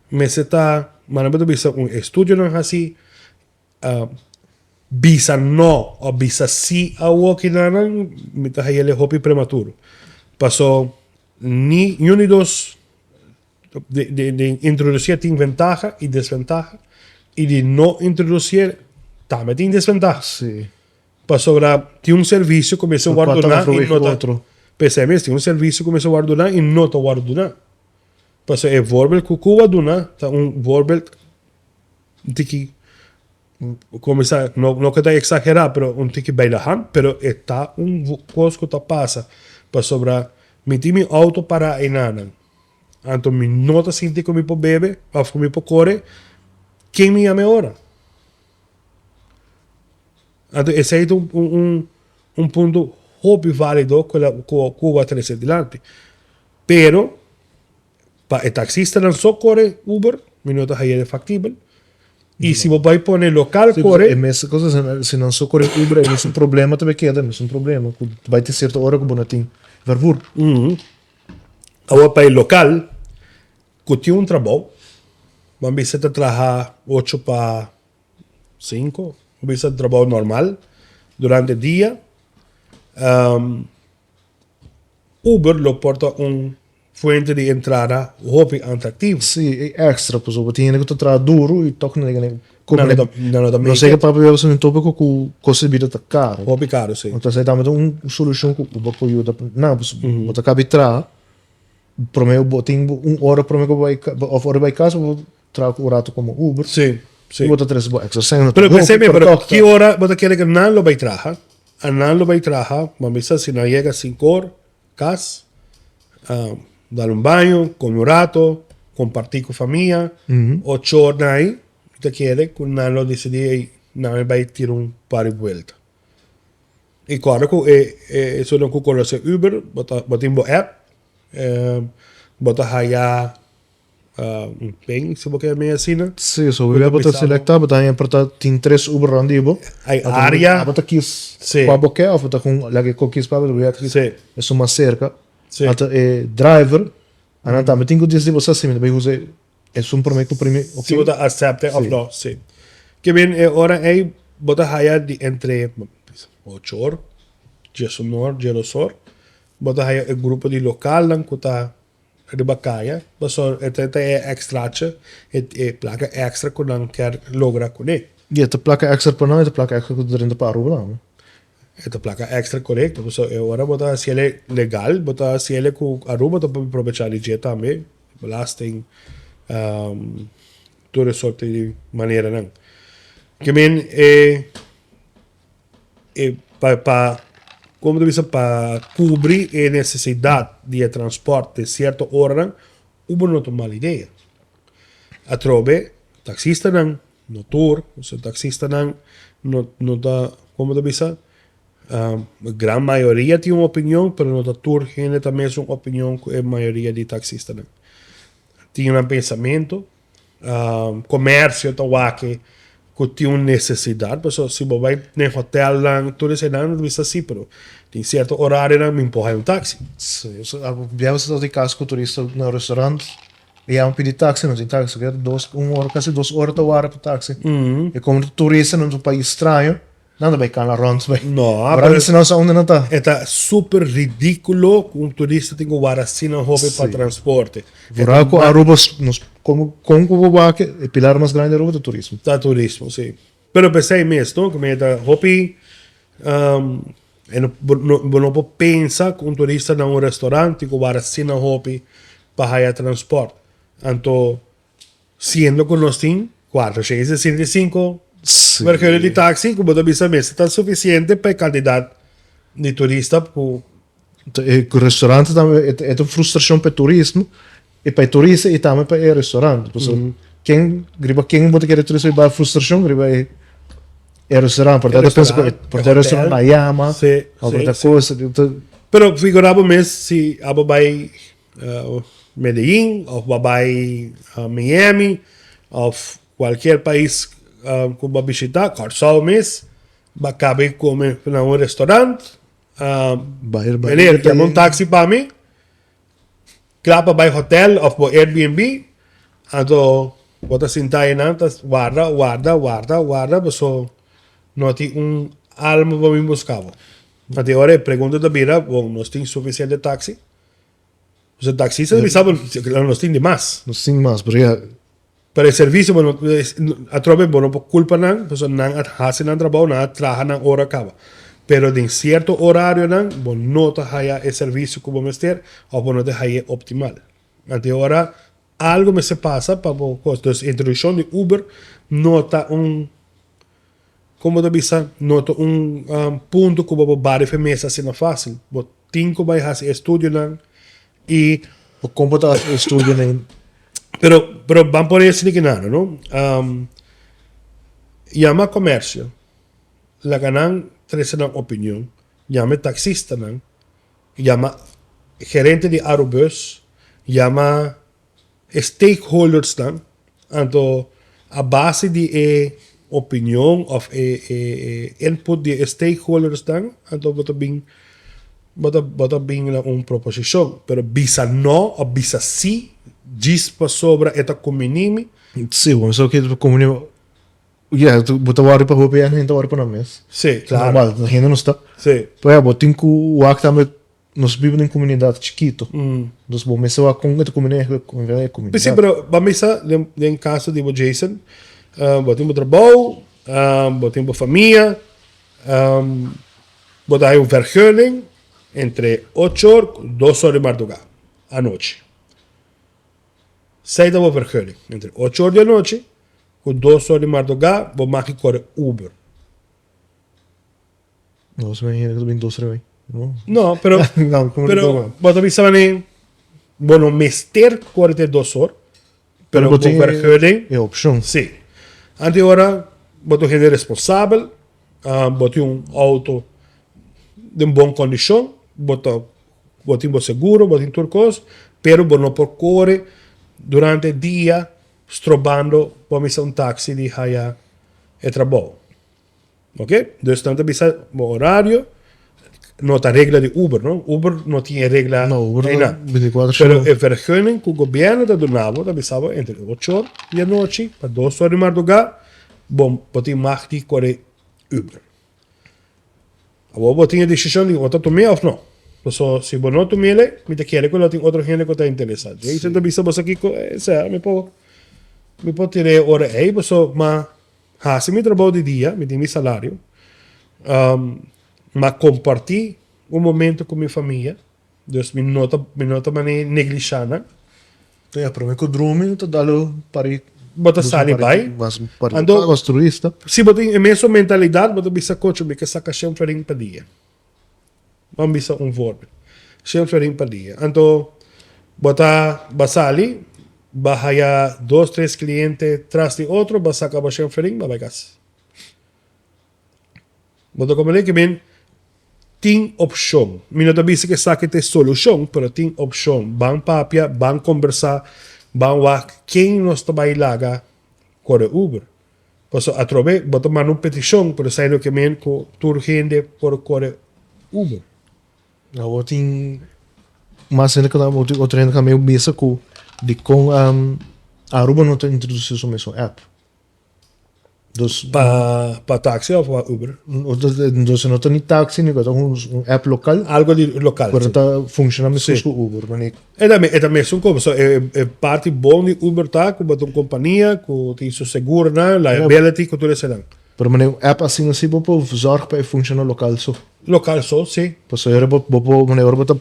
mester ta, manera bo ta bisa un estudionan haci, Bisa no of bisa si awoki nan mi ta hayele hopi prematuro. Paso ni un ni dos di di di introducié tin ventaha y desventaha y di no introducié tambe tin desventaha. Sí. Pasobra tin un servicio cu mester Por wòrdu cual ta duna y overwege no ta otro. P'esei mes tin un servicio cu mester wòrdu duna y no ta wòrdu duna. Pasobra e voorbeeld cu Cuba duna ta un voorbeeld Un tiki kuminsá, no no ke ta eksagerá, pero un tiki bij de hand, pero e ta un kos ku ta pasa pasobra mi tin mi outo pará einanan, anto mi no ta sinti ku mi por bebe òf ku mi por kore, ken mi yama e ora? Anto esei ta un un un punto hopi válido ku ku Cuba a trese dilanti, pero. Pa e taxistanan so kore Uber, mi no ta haya e factibel. Y si bo bai pone local kore. E mes cosa, si nan so kore Uber, e mesun problema ta bai keda, e mesun problema. Ku bai tin cierto ora ku bo no tin vervoer. Awor pa e local ku tin un trabou, bo a bisa ta traha ocho pa cinco, bo bisa trabou normal durante dia. Uber lo por ta un fuente di entrada hopi atractivo. Sí, e extra, pasobra tin hende ku ta traha duru i tok nan Nan no ta, nan no ta No sé ke papia bia un tópiko ku kosto di bida ta karo. Hopi karo, sí. Entonces esei tambe ta un solushon ku Uber por yuda nan, pasobra bo ta kabi traha, promé bo tin un ora promé ku bo bai òf ora bo bai kas bo traha ku un rato komo Uber. Sí, sí. I bo ta trese bo extra sèn. Pero p'esei mi, pero ki ora bo ta kere ku nan lo bai traha? A nan lo bai traha, bo a bisa si nan yega sinkor kas, dal un baño, come un rato, comparti cu famia, ocho or nan ahi, mi ta kere cu nan lo dicidi ey nan a bai tira un par di buelta. Y corda cu e esunnan cu conoce Uber, bo ta bo tin bo app, bo ta haya Un pen, si bo ke mei asina. Sí, so bo ta selecta, bo ta haña por ta tin tres Uber rond di bo. Hay área. Bo ta kies kua bo ke of bo ta kon laga e kos kies pa bo, bo ta kies esun mas serka. Anto e driver, anan tambe tin ku disidi bo sa si mi ta bai usa esun prome ku primi. Si bo ta acepte of no, si. Ke bin e ora ei bo ta haya di entre ocho or, diesun or, diesdos or, bo ta haya e grupo di lokalnan ku ta Riba kaya, pasobra e ta e extraatje, e plaka extra ku nan kier logra kuné. I e ta plaka extra pa nan, e ta plaka extra ku ta drenta pa Aruba tambe. E ta plaka extra korekto, pasobra e ora bo ta hasiel e legal, bo ta hasiel e ku Aruba ta por probechá di dje tambe, belasting, tur e sorte di maneranan. Ke men e e pa pa como ta bisa pa cubri e necesidad di e transporte cierto oranan Uber no ta un mal idea. Atrobe taxistanan no tur, so taxistanan no no ta como ta bisa gran mayoria tin un opinion pero no ta tur hende ta mesun opinion cu e mayoria di taxistanan. Tin nan pensamento. Comercio ta wak cu tin un necesidad, pasobra si bo bay den hotelnan tur eseinan bo bisa si, pero tin cierto horarionan mi por haya un taxi. Si, bia bo sa di cas cu turista na restaurant y yama pidi taxi, no tin taxi, keda dos, un ora, casi dos ora ta wara pa taxi. Y como turista na un pais straño, Nan ta bai cana rond bai. No, Pero pero si nan sa unda nan ta. E ta super ridiculo cu un turista tin cu wara asina hopi pa transporte. Vooral cu Aruba nos como con cu bo wak e pilar mas grandi di Aruba ta turismo. Ta turismo, si. Pero pesey mes no, cu mi ta hopi e no bo no por pensa cu un turista na un restaurant tin cu wara asina hopi pa haya transport. Anto Siendo cu nos tin 465 vergunning di taxi cu bo ta bisa mester ta suficiente pa e cantidad di turista cu. E restaurante tambe e ta un frustracion pa e turismo y pa e turista y tambe pa e restaurante. Pasobra ken riba ken bo ta kere turista riba frustracion riba e restaurant. Por ta pensa cu por ta e restaurant a yama of por ta cosa. Pero figura bo mes si abo bay Medellin of bo a bai Miami of cualkier pais cu bo a bishita, Kòrsou mes, bo a caba di come na un restaurant, meneer yama un taxi pa mi, cla pa bai hotel of bo Airbnb, anto bo ta sinta einan ta warda, warda, warda, warda paso no tin un alma pa bin busca bo. Anto e ora e pregunta ta bira, bon, nos tin suficiente taxi? Pasobra taxista ta bisa bo, nos tin di mas. Nos tin mas, pero ya. Pero e servicio bo no, atrobe bo no por culpa nan, pasobra nan a haci nan trabou, nan a traha nan ora caba. Pero den cierto horarionan bo no ta haya e servicio cu bo mester of bo no ta haya e optimal. Anto e ora algo mester pasa pa bo cos. Dus introduccion di Uber no ta un. Kon bo ta bisa, no ta un punto ku bo por bari fe mesa asina fásil. Bo tin ku bai hasi e estudionan i. Kon bo ta hasi e estudionan? Pero, pero ban pone esaki ki nada, no? Yama komersio, laga nan trese nan opinion, yama e taksistanan, yama gerente di Arubus, yama E stakeholdersnan anto a base di e opinion of e e input di e stakeholdersnan anto bo ta bin bo ta bo ta bin na un proposishon pero bisa no of bisa si djis pasobra e ta kumini mi. Si bo mester ke ta kumini ya bo ta wòrdu pa hopi hende ta wòrdu pa nan mes. Si klaro. Normal hende no sta. Si. Pero ya bo tin ku wak tambe. Nos biba den comunidad chikito. Dus bo mester wak con e comunidad e comunidad. Sí, pero ban bisa den den caso di bo Jason, bo tin bo trabou, bo tin bo famia, bo ta hay un vergunning entre ocho or cu dos or di marduga, anochi. Esey ta bo vergunning, entre ocho or di anochi cu dos or di marduga bo maki core Uber. Nos men hende ta bin dos rei. No. No, pero no, pero bo ta bisa mane bo no mester kore te dos or, pero bo tin vergunning. E opcion. Si. Antes ora bo ta un hende responsabel, bo tin un auto den bon condicion, bo ta bo tin bo seguro, bo tin tur cos, pero bo no por kore durante dia strobando bo mester un taxi di haya e trabou. Ok, dus nan ta bisa bo horario no ta regla di Uber, no? Uber no tin e regla. No, Uber no, 24 Pero e vergunning ku gobierno ta duna bo ta bisa bo entre ocho or di anochi pa dos or di mardugá bo bo tin mag di kore Uber. Awor bo tin e desishon di bo ta tum'é òf no. Paso si bo no tum'é mi ta kere ku lo tin otro hende ku ta interesá. Jason ta bisa bo sa kiko, e mi por mi por tir'é e ora ei paso ma Hasi mi trabou di dia, mi tin mi salario, ma comparti un momento cu mi famia, dus mi no ta mi no ta mane neglisha nan. Ya, prome cu drumi no ta dalo pari. Bo ta sali bai. Anto, turista. Si bo tin e mesun mentalidad, bo ta bisa cocho mi ke saca shen florin pa dia. Ban bisa un voorbeeld. Shen florin pa dia. Anto bo ta ba sali, ba haya dos, tres cliente tras di otro, ba saca bo shen florin, ba bai cas. Bo ta comprende ke men tin opshon. Mi no ta bisa ke esaki ta e solushon, pero tin opshon. Ban papia, ban kombersá, ban wak ken nos ta bai laga kore Uber. Pasobra atrobe bo ta manda un petishon, pero esei no ke men ku tur hende por kore Uber. Awor tin mas hende ku ta otro hende ku a bisa ku dikon Aruba no ta introdusí su mesun app. Dus pa pa taxi of pa Uber? Dus no ta ni taxi ni cosa, un un app local. Algo di local. Pero ta funciona mescos cu Uber, mane. E ta e ta mesun cosa, so e e parti bon di Uber ta cu bo ta un compania cu tin su seguronan, liability cu tur esenan. Pero mane un app asina si bo por zorg pa e funciona local so. Local so, si. Pasobra ora bo bo por mane ora bo ta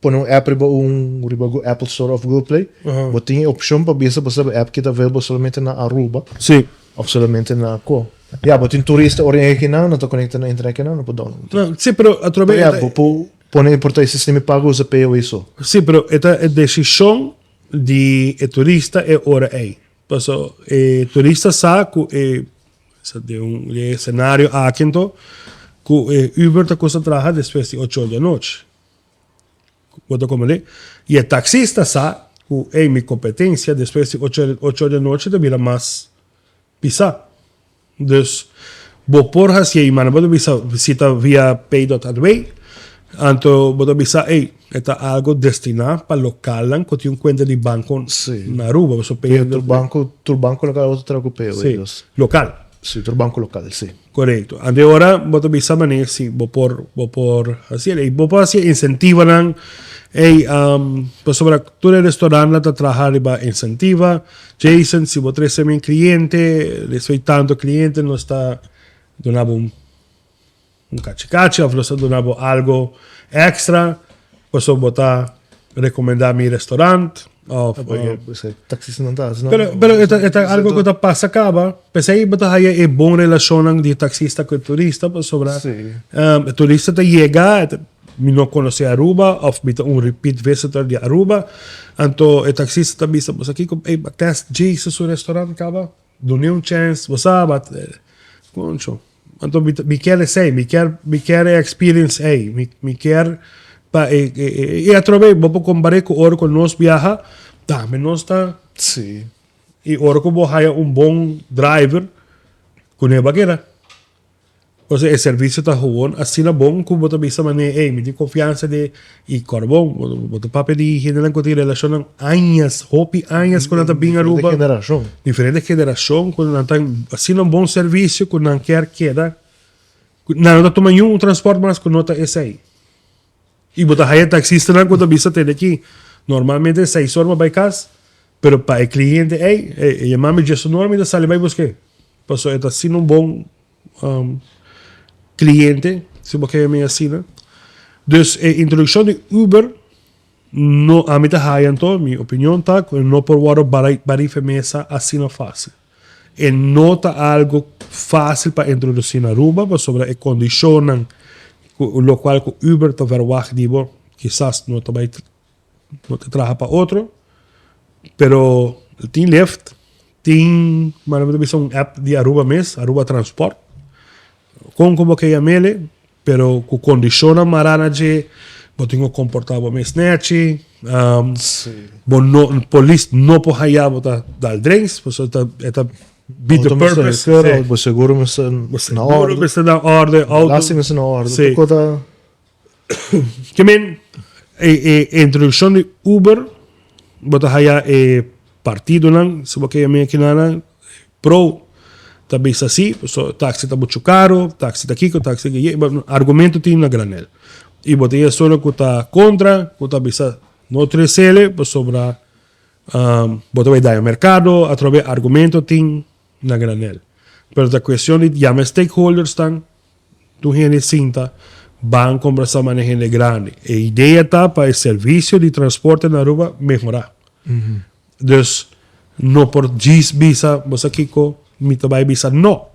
pone un app riba un riba Apple Store of Google Play, bo tin e opcion pa bisa bo sa e app ki ta available solamente na Aruba. Sí. Of solamente na ko. Ya, bo tin turista ora e kinan, nan ta conecta na internet kinan, nan por download. No, sí, pero atrobe Ya, bo por pone por ta e sistema di pago usa POE so. Sí, pero e ta e decision di e turista e ora ei. Paso e turista sa cu e sa den un den e scenario aki anto cu e Uber ta custa traha despues di ocho or di anochi. Bo ta comprende? Y e taxista sa cu ey mi competencia despues di ocho ocho or di anochi ta bira mas pisa. Dus bo por haci ey manda bo ta bisa si ta via pay.adw anto bo ta bisa ey e ta algo destina pa localnan cu tin un cuenta di banco na Aruba. Pasobra pay. Tur banco tur banco local awor ta traha cu pay. Si, local. Si, tur banco local, si. Korekto. Ante ora bo ta bisa manera si bo por bo por hasi el. Bo por hasi insentivanan ey pasobra tur e restaurantnan ta traha riba insentiva. Jason si bo trese mi cliente despues tanto cliente nos ta duna bo un kachi kachi of nos ta duna bo algo extra pasobra bo ta recomenda mi restaurant of Taxistanan ta hasi nan. Pero pero e ta e ta algo ku ta pasa kaba p'esei bo ta haya e bon relashonnan di taxista ku e turista pasobra e turista ta yega e ta mi no konosé Aruba of mi ta un repeat visitor di Aruba anto e taxista ta bisa bo sa kiko ey bo test Jason su restaurant kaba dun'é un chance bo sa bo concho Anto mi mi kier esei, mi kier mi kier e experience ei, mi mi kier pa e e e atrobe bo por compar'é cu ora cu nos biaha tambe nos ta Sí. y ora cu bo haya un bon driver cu no e ba keda. Pasobra e servicio ta gewoon asina bon cu bo ta bisa manera ey mi tin confiansa den y cor bon bo ta papia di hendenan cu tin relacionnan añas, hopi añas cu nan ta bin Aruba. Diferente generacion. Diferente generacion cu nan ta asina un bon servicio cu nan kier keda. Nan no ta tuma niun transport mas cu no ta esey. Y bo ta haya taxistanan cu ta bisa tene aki normalmente seis or bo bay cas, pero pa e cliente ey, e yama mi djesunor mi ta sali bay buske. Pasobra e ta asina un bon cliente, si bo ke yam'e asina. Dus e introduccion di Uber no, ami ta haya anto, mi opinion ta cu e no por wordo barife mesa asina facil. E no ta algo facil pa introduci na Aruba pasobra e condicionnan cu locual cu Uber ta verwacht di bo kisas no ta bay no ta traha pa otro, pero tin Lyft, tin manera bo ta bisa un app di Aruba mes, Aruba Transport, kon ku bo ke yam'ele, pero ku kondishonnan mará na dje, bo tin ku komportá bo mes nèchi, bo no, polis no por haya bo ta dal drinks, pasobra e ta beat the purpose. Bo seguro mester na orde. Bo seguro mester na orde, auto. Belasting mester na orde, tur kos ta. Ke men e e introduccion di Uber bo ta haya e partidonan si bo ke yama kinanan pro ta bisa si pasobra taxi ta mucho caro taxi ta kiko taxi ta kiko argumento tin na granel y bo tin esun ku ta contra ku ta bisa no tresele pasobra bo ta bay daña mercado atrobe argumento tin na granel pero ta cuestion di yama e stakeholders tan Tur hende sinta ban kombersá mane hende grandi. E idea ta pa e servisio di transporte na Aruba mehorá. Dus No por djis bisa bo sa kiko mi ta bai bisa no.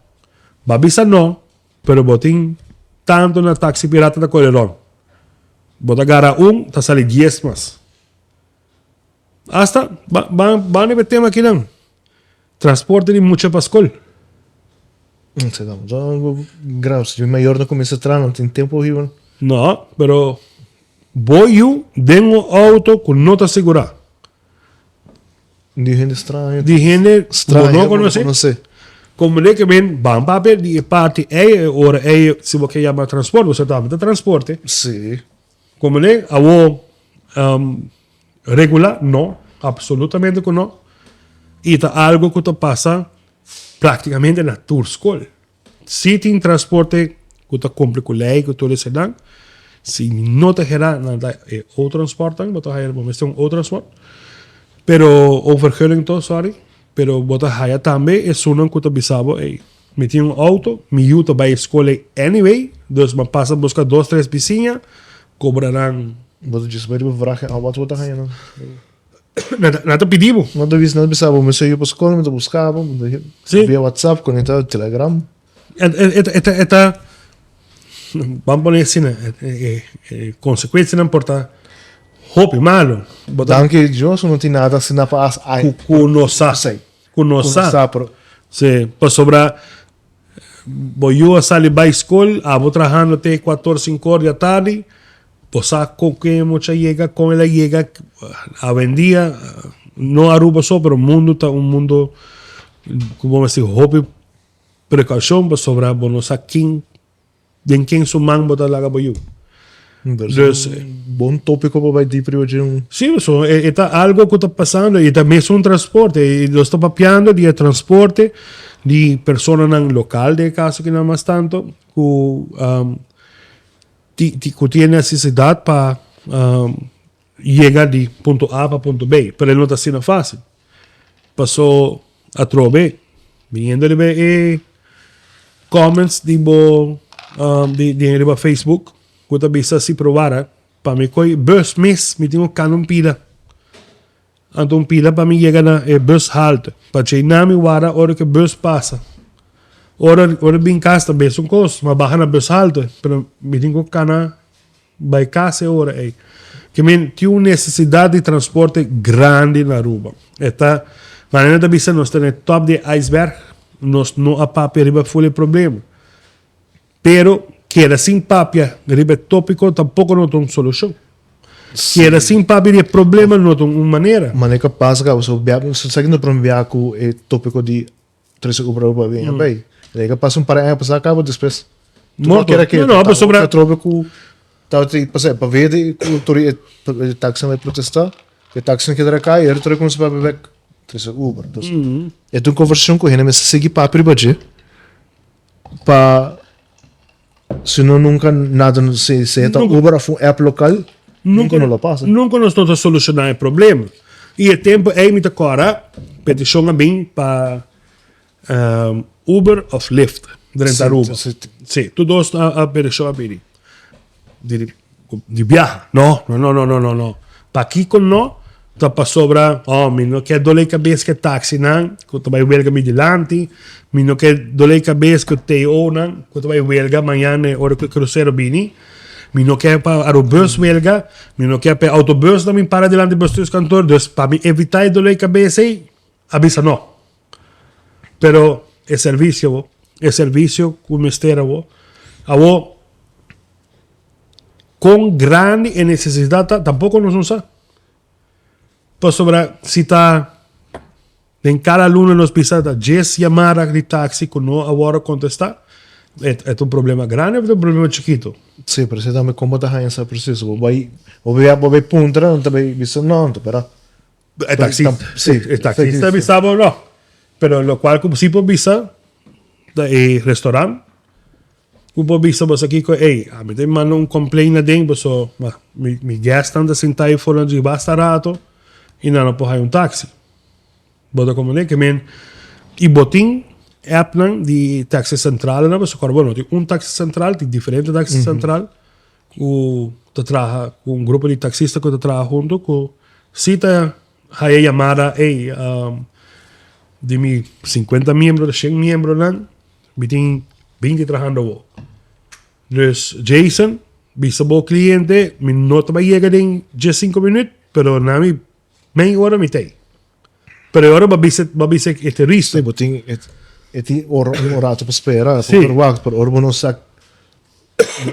Bo a bisa no, pero bo tin tanto na taxi pirata ta kore rond. Bo ta gara un, ta sali dies mas. Hasta ba ba ban riba e tema akinan, transporte di mucha pa skol. Esei ta algo grave. Si mayor no kuminsá traha no tin tempu hiba. No, pero bo yu den un auto ku no ta sigurá. Di hende straño. Di hende straño bo no konosé. Komo de ke men ban papia di e parti ei e ora ei si bo ke yama transporte bo sa tambe ta transporte. Si. Komo de awo regulá no absolutamente ku no i ta algo ku ta pasa praktikamente na tur skol. Si tin transporte ku ta kumpli ku lei ku tur esenan, si no ta hera nan ta e o-transportnan, bo ta haya bo mester un o-transport, pero o vergunning to sorry, pero bo ta haya tambe esunnan ku ta bisa bo ey mi tin un auto, mi yu ta bai skol ey anyway, dus mi a pasa buska dos tres bisiña, kobra nan. Bo ta djis bai riba vraag en wat bo ta haya nan? Nan ta pidi bo. Nan ta bisa, nan ta bisa bo, mi sa yu pa skol, mi ta buska bo, mi ta via WhatsApp, konekta Telegram. E ta, ban pone asina, e konsekuensianan por ta hopi malu. Danki Dios ku no tin nada asina pa as. Ku no sa. Ku no sa. Si, pasobra Bo yu a sali bai skol, abo trahando te kuator sinkor di atardi, bo sa kon ku e mucha yega, kon el a yega. Awendia, no Aruba so, pero mundu ta un mundu ku bo mester hopi prekoushon pasobra bo no sa kin, den ken su man bo ta laga bo yu. Dus, bon tópiko pa bai dip riba dje un. Sí, so e ta algo ku ta pasando i ta mesun transporte i nos ta papiando di e transporte di personanan lokal den e kaso kinan mas tanto ku ku tin e nesesidat pa yega di punto A pa punto B, pero e no ta asina fásil. Paso atrobe biniendo riba e comments di bo di di riba Facebook ku ta bisa si probara pa mi koy bus mes mi tin ku kana un pida. Anto un pida pa mi yega na e bus halte pa djei na mi wara ora ku e bus pasa. Ora ora bin kas ta mesun kos mi a baha na bus halte pero mi tin ku kana Bai kas e ora ei. Ke men tin un nesesidat di transporte grandi na Aruba. E ta, manera ta bisa nos ta na e top di e iceberg, nos no a papia riba ful e problema. Pero keda sin papia riba e topiko tampoko no ta un solushon. Keda sin papia di e problema no ta un manera. Manera ku a pasa kaba, so bia, sa ki no prome bia ku e topiko di Trece cu Aruba pa bin bay. E ka pasa un par aña pasa caba despues. Morto. No, no, pasobra. Atrobe cu tabata pasa pa verde cu tur e taxi nan bay protesta. E taxi nan keda cay e tur cuminsa papia bek trece Uber. Dus e ta un conversacion cu hende mester sigui papia riba dje pa si no nunca nada si si e ta Uber of un app local nunca no lo pasa. Nunca nos no ta soluciona e problema. Y e tempo ey mi ta cora peticion a bin pa Uber of Lyft drenta Aruba. Si, tur dos a peticion a bini. Di biaha. No, no, no, no, no, no. Pakiko no? Ta pasobra, oh, mi no ke dole kabes ku e taxinan ku ta bai welga mi dilanti, mi no ke dole kabes ku TO-nan ku ta bai welga mañana e ora ku e krusero bini, mi no ke pa Arubus welga, mi no ke pa e autobusnan bin para dilanti bestuurskantoor, dus pa mi evita e dole kabes ei, a bisa no. Pero e servisio bo, e servisio ku mester abo, abo kon grandi e nesesidat ta tampoko nos no sa. Pasobra si ta den kada luna nos bisa ta djes yamada di taxi ku no a wòrdu kontestá, e ta un problema grandi òf ta un problema chikitu? Sí, pero esei tambe kon bo ta haña sa presis. Bo bai bo bai bo bai puntra, nan ta bai bisa no, anto pero. E taxista, sí, e taxista bisa bo no. Pero lokual ku si por bisa ta e restorant. Ku por bisa boso kiko, ey, ami ta manda un complaint aden paso mi mi guestnan ta sinta ahi for di basta rato y nan no por haya un taxi. Bo ta comprende? Ke men y bo tin appnan di taxi centralnan paso kòrda bo no tin un taxi central, tin diferente taxi central ku ta traha ku un grupo di taxista ku ta traha hunto ku si ta haya yamada, ey. Di mi 50 miembro, 100 miembronan, mi tin 20 trahando awo. Dus Jason, bisa bo cliente, mi no ta bay yega den 15 minuut, pero na mi mei ora mi ta ey. Pero e ora bo bisa, bo bisa e turista. Sí, bo tin e, e tin ora, un orato pa spera, pa verwacht, pero ora bo no sa,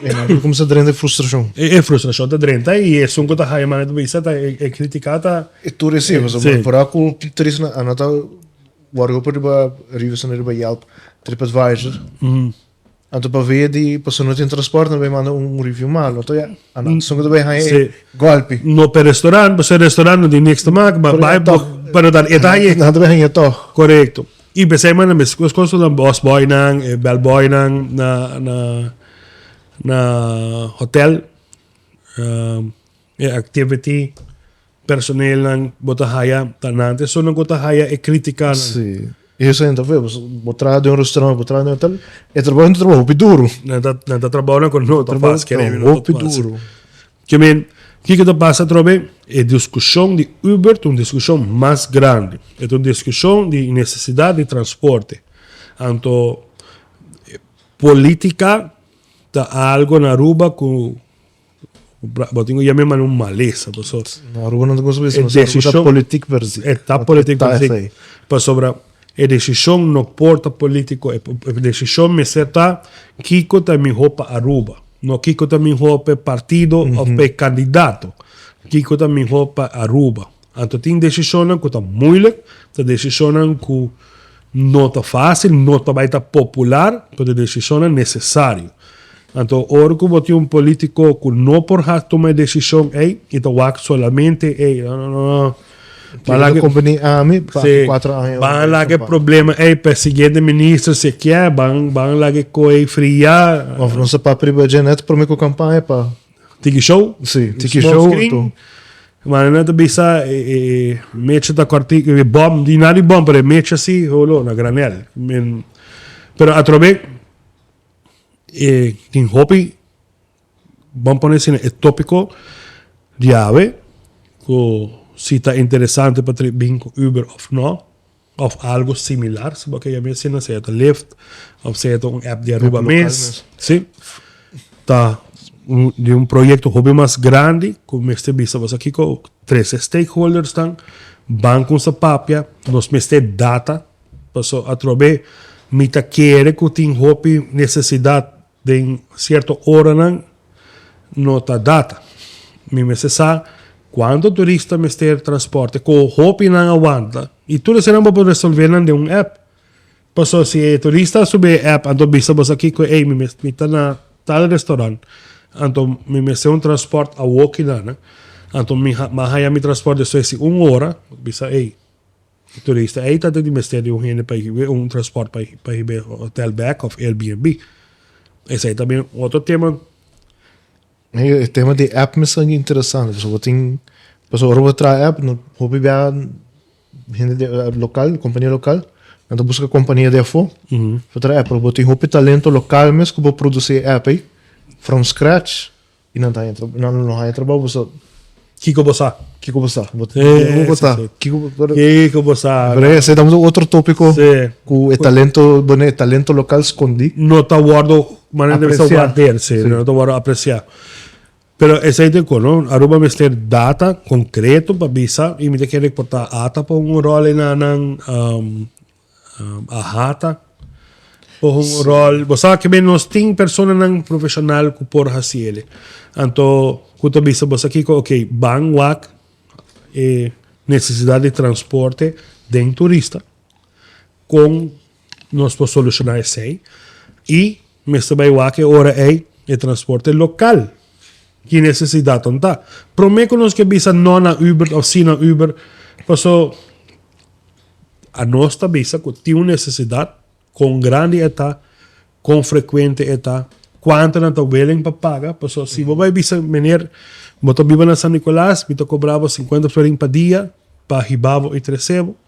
e nan ta cuminsa drenta e frustracion. E, e frustracion ta drenta y esun cu ta haya mane ta bisa ta e, e critica ta. E tur e sí, pasobra Sí. vooral cu turista nan a ta word hopi riba reviews nan riba Yelp, TripAdvisor. Anto pa via di pasobra no tin transporte nan bay manda un review malo. Anto ya, anan esun cu ta bay haña e golpi. No per restaurant, pasobra e restaurant no tin niks te maka, maar bay bo, pero dan e ta haña. Nan ta bay haña tog. Korekto. I p'esei manda mes kos kos nan busboynan, e bellboynan na na na hotel, e activity personeelnan bo ta haya ta nan ta esunnan ku ta haya e kritikanan. Sí. I esei nan ta fe, bo traha den un restaurant, bo traha den un hotel, e trabou nan ta trabou hopi duru. Nan ta nan ta trabounan ku no ta fásil, kere mi no Hopi ta fásil. duru. Ke men, kiko ta pasa atrobe? E diskushon di Uber ta un diskushon mas grandi. E ta un diskushon di nesesidat di transporte. Anto politika ta algo na Aruba ku Bo tin ku yam'é manera un malesa pasobra. Na Aruba no ta gosta bisa, mas Aruba ta politiek verzik. E ta politiek verzik. Pasobra e desishon no por ta politiko, e desishon mester ta kiko ta mihó pa Aruba, no kiko ta mihó pa e partido òf pa e kandidato, kiko ta mihó pa Aruba. Anto tin desishonnan ku ta moeilijk, ta desishonnan ku no ta fásil, no ta bai ta popular, pero ta desishonnan nesesario. Anto ora ku bo tin un polítiko ku no por ha tuma e desishon ei i ta wak solamente ei, no, no, no, ban laga e ami pa Sí, kuater aña ban laga e problema ei pa e siguiente minister si e kier, ban ban laga e koe fria. Of nos a papia riba dje net prome ku kampaña pa Tiki show. Sí, tiki show. Anto. Maar nan ta bisa e mecha ta kòrti, e bòm, di nada di bòm, pero e mecha si, holo, na granel. Men, pero atrobe e tin hopi, ban pone asina, e tópiko di awe, ku si ta interesante pa bin ku Uber òf no. Of algo similar, si bo ke yam'é asina, sea ta Lyft of sea ta un app di Aruba mes. Si. Ta un di un proyecto hopi mas grandi cu mester bisa boso kico trece stakeholders nan, ban cunsa papia, nos mester data, paso atrobe mi ta kere cu tin hopi necesidad den cierto oranan no ta data. Mi mester sa cuanto turista mester transporte, cu hopi nan a wanta y tur esnan bo por resolve nan den un app. Pasobra si e turista a subi e app anto bisa boso aki cu ey mi mi ta na tal restaurant anto mi mester un transport awoki nan anto mi a haya mi transport despues di un ora bisa ey Turista ei ta di mester di un hende pa hibe un transport pa pa hibe hotel bek of Airbnb. Esei ta bin otro tema. E tema di app mes ta interesante pasobra bo tin pasobra ora bo traha app no hopi bia hende di lokal kompania lokal nan ta buska kompania di afó pa traha app pero bo tin hopi talento lokal mes ku por produsi e app ei from scratch. I nan ta haña trabou, nan lo haña trabou pasobra. Kiko bo sa? Kiko bo sa? Bo kiko bo ta? Kiko bo Kiko bo sa? Pero esei ta otro tópiko ku e talento, bueno, e talento lokal skondí. No ta wòrdu, manera debe sa wòrdu, sí, no ta wòrdu apresiá. Pero esei ta e no? Aruba mester data konkreto pa bisa i mi ta kere por ta ata pa un ròl ei nan Ahata por un rol. Bo sa ke nos tin personanan profesional ku por hasi ele. Anto ku ta bisa bo sa kiko, ok, ban wak e nesesidat di transporte den turista. Kon nos por solushoná esei? I mester bai wak e ora ei e transporte lokal. Ki nesesidat nan ta? Promé ku nos ke bisa no na Uber òf si na Uber, paso Anos ta bisa ku tin un nesesidat, kon grandi e ta, kon frekuente e ta, kuantu nan ta willing pa paga. Pasobra si bo bai bisa, meneer, bo ta biba na San Nicolas, mi ta kobra bo sinkuenta florin pa dia pa hiba bo i trese bo.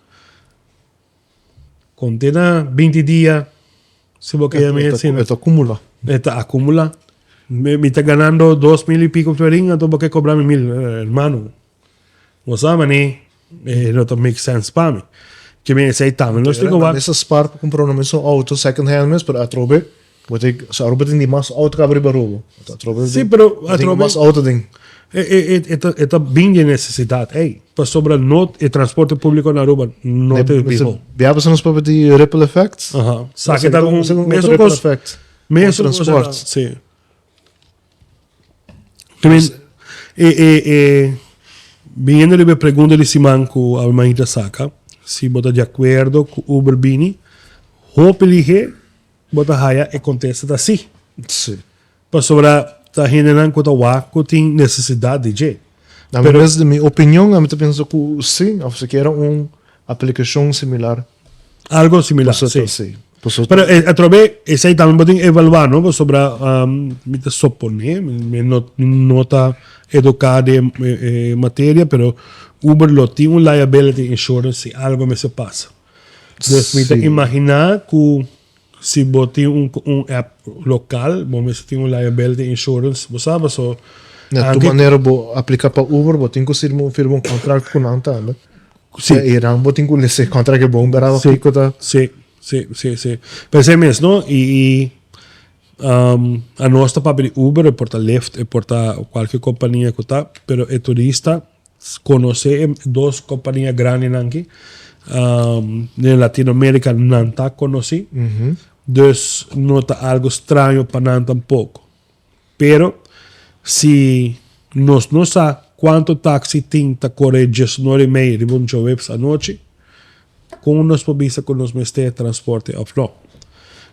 Konte na binti dia, si bo ke yama asina. E ta akumulá. E ta akumulá. Mi ta ganando 2000 i piko florin, anto bo ke kobra mi mil. Hermano, bo sa manera. E no ta make sense pa mi. Ke men esei tambe nos tin ku wak. Mester spar pa kumpra un mesun outo second hand mes, pero atrobe bo tin so Aruba tin di mas outo ku riba Aruba. Atrobe Sí, pero atrobe mas outo den. E ta bin di nesesidat ey, pasobra no e transporte públiko na Aruba no ta biho. Bia pasobra nos papia di ripple effect. Aha, sa ke ta un mesun kos. Mesun kos. Sí. E e e biniendo riba e pregunta di siman ku Almaita saka, si bo ta di akuerdo ku Uber bini, hopi lihé bo ta haya e kontesta ta sí. Sí. Pasobra ta hendenan ku ta wak ku tin nesesidat di dje. Na mi mes, di mi opinion, ami ta pensa ku sí, òf sikiera un aplikashon similar. Algo similar, sí. Sí. Pero atrobe esei tambe bo tin evaluá, no? Pasobra mi ta soponé, mi no ta eduká den e materia, pero Uber lo tin un liability insurance si algo mester pasa. Dus mi ta imaginá ku si bo tin un app lokal, bo mester tin un liability insurance, bo sa paso. Na tur manera bo apliká pa Uber, bo tin ku firma un kontrakt ku nan tambe. Sí. E nan bo tin ku lesa e kontrakt e bon bera Sí. kiko ta. Sí, sí, sí, sí. P'esei mes, no? I, i anos ta papia di Uber, e por ta Lyft, e por ta kualke kompania ku ta, pero e turista konosé e dos kompania grandinan aki, den Latinoamérika nan ta konosí, dus no ta algu straño pa nan tampoko. Pero si nos no sa cuanto taxi tin ta core diesnore y mei riba un djoweps anochi, con nos por bisa cu nos mester transporte of no?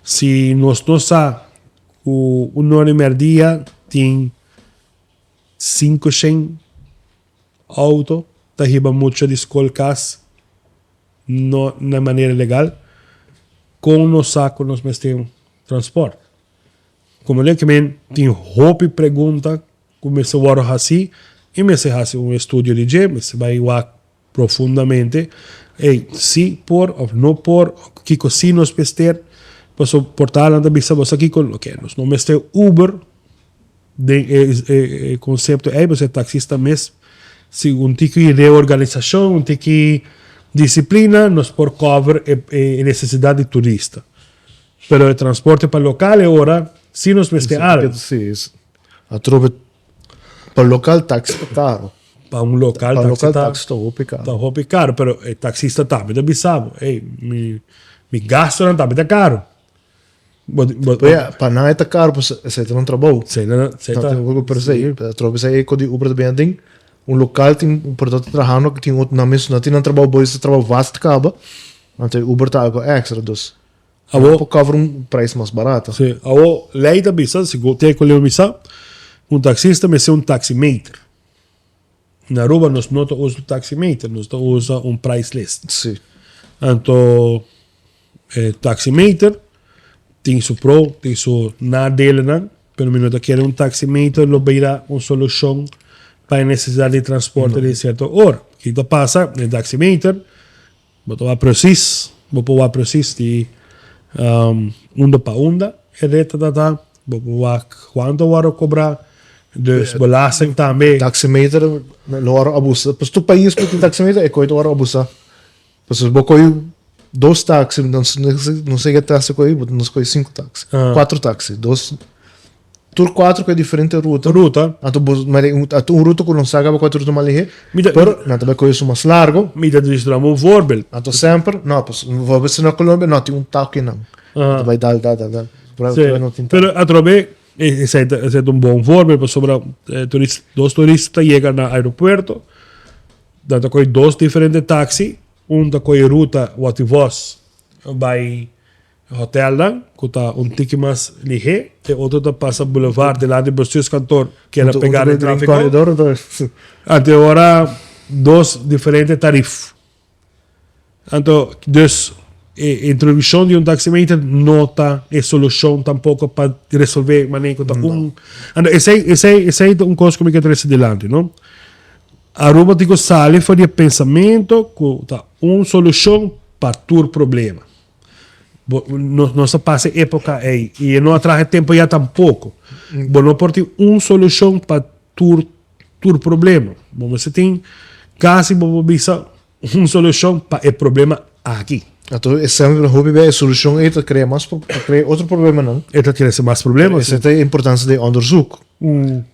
Si nos no sa cu un ora y merdia tin cincoshen auto ta hiba mucha di scol cas no na manera legal, con nos sa cu nos mester transport? Como ley kimen tin hopi pregunta cu mester wordo haci y mester haci un estudio di dje, mester bay wak profundamente ey si por of no por, kico si nos mester, pasobra por tal nan ta bisa bo sa kico, ok nos no mester Uber den e concepto ey, pasobra e taxista mes si un tiki reorganisacion, un tiki disciplina nos por cover e necesidad di turista. Pero e transporte pa local e ora si nos mester algo. Si, atrobe pa local taxi ta caro. Pa un local Pa taxi local ta taxi ta hopi caro. Ta hopi caro, pero e taxista tambe ta bisa bo, ey, mi mi gastonan tambe ta caro. Bo bo Pero ya, pa nan e ta caro, pues esei ta nan trabou. Esei ta esei ta. Pero esei, atrobe esei e ko di Uber ta bini aden, un local tin un por ta trahando, tin otro nan mes no tin nan trabou, bo ta trabou vast caba, anto e Uber ta algo extra, dus. Awo. Por cover un prijs mas barato. Sí. Awo ley ta bisa, si go te cu bisa, un taxista mester un taximeter. Na Aruba nos no ta usa un taximeter, nos ta usa un price list. Sí. Anto e taximeter tin su pro, tin su nadelenan, pero mi no ta kere un taximeter lo bira un solucion pa e necesidad di transporte di cierto ora. Kiko ta pasa? E taximeter Bo ta wak precies, bo por wak precies di unda pa unda e reta ta ta, bo por wak cuanto a worde cobra, dus belasting tambe. Taximeter lo worde abusa, pues tur pais cu tin taximeter e coy ta worde abusa, pasobra bo coy dos taxi, no sé ke taxi coy, bo nos coy cinco taxi, cuatro taxi, dos. Tur cuatro cu e diferente ruta. Ruta. Anto bo mari un anto un ruta cu no sa caba cuatro ruta mas lihe. Mi ta Pero nan ta bay coge esun mas largo. Mi ta duna un voorbeeld. Anto semper, no, pues bijvoorbeeld si na Colombia no tin un taki nan. Aha. Ta bay dal dal dal dal. Pero Sí. atrobe no tin taki. Pero atrobe esey ta esey ta un bon voorbeeld pasobra turis dos turista ta yega na aeropuerto nan ta coge dos diferente taxi un ta coge ruta Wativos bay Hotelnan ku ta un tiki mas lihé, e otro ta pasa boulevard dilanti bestuurskantoor keda pegá den tráfiko. Anto e ora dos diferente tarif. Anto dus e introdukshon di un taximeter no ta e solushon tampoko pa resolvé manera ku ta un. Anto esei esei esei ta un kos ku mi ke trese dilanti no. Aruba tin ku sali for di e pensamento ku ta un solushon pa tur problema. Bo, nos, nos a pasa e época ei y e no a traha e tempo ya tampoco. Bo no por tin un solucion pa tur, tur problema. Bo mester tin casi bo por bisa un solucion pa e problema aki. Anto e semper hopi bia e solucion ei ta crea mas ta crea otro problemanan. E ta crece mas problema. Esei ta e importancia di onderzoek.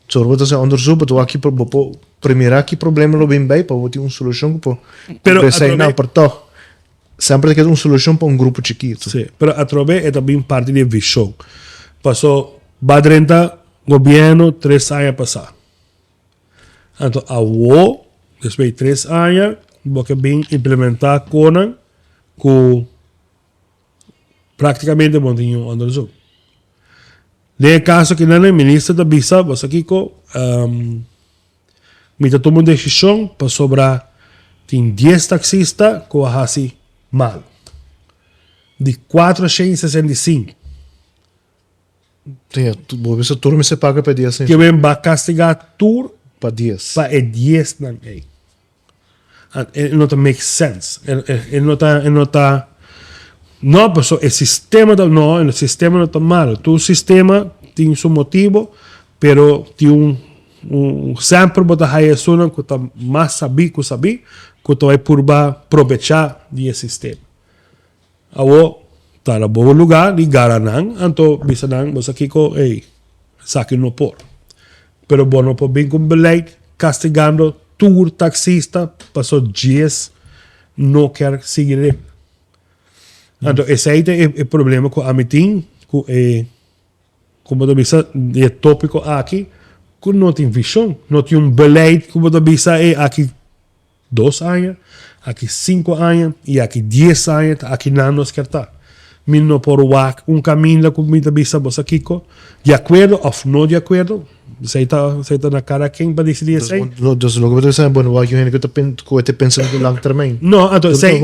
So ora bo ta haci onderzoek bo ta wak ki bo por premira ki problema lo bin bay pa bo tin un solucion ku por Pero cumpli esei atrobe nan. Pero tog semper ta keda un solucion pa un grupo chikito. Si, pero atrobe e ta bin parti di e vision. Paso ba drenta gobierno tres aña pasa. Anto awo, despues di tres aña, bo ke bin implementá konan ku práktikamente bo no tin niun onderzoek. Den e kaso kinan e minister ta bisa, bo sa kiko, mi ta tuma un desishon pasobra tin dies taksista ku a hasi malu. Di 465. Sí, bo bisa tur mester paga pa e dies Ke men ba kastigá tur pa dies. Pa e diesnan ei. E no ta make sense. E no ta, e no ta, no, paso e sistema ta, no, e sistema no ta malo. Tur sistema tin su motibo, pero tin un, un, semper bo ta haya esunnan ku ta mas sabí ku sabí, ku ta bai purba probechá di e sistema. Awor, ta na bo lugá di gara nan, anto bisa nan, Bo sa kiko? Ey, esaki no por. Pero bo no por bin ku un beleid kastigando tur taksista paso djies no kier sigui regla. Anto esei ta e problema ku ami tin ku e, ku bo ta bisa di e topiko aki, ku no tin vishon, no tin un beleid ku bo ta bisa, ey, aki Dos aña, aki sinku aña i aki dies aña ta aki nan nos kier ta. Mi no por wak un kaminda ku mi ta bisa bo sa kiko, di akuerdo òf no di akuerdo, esei ta esei ta na kada ken pa disidí esei. Dus loke bo ta bisa bo no wak yu hende ku ta ku e ta pensa di lang termijn. No, anto esei,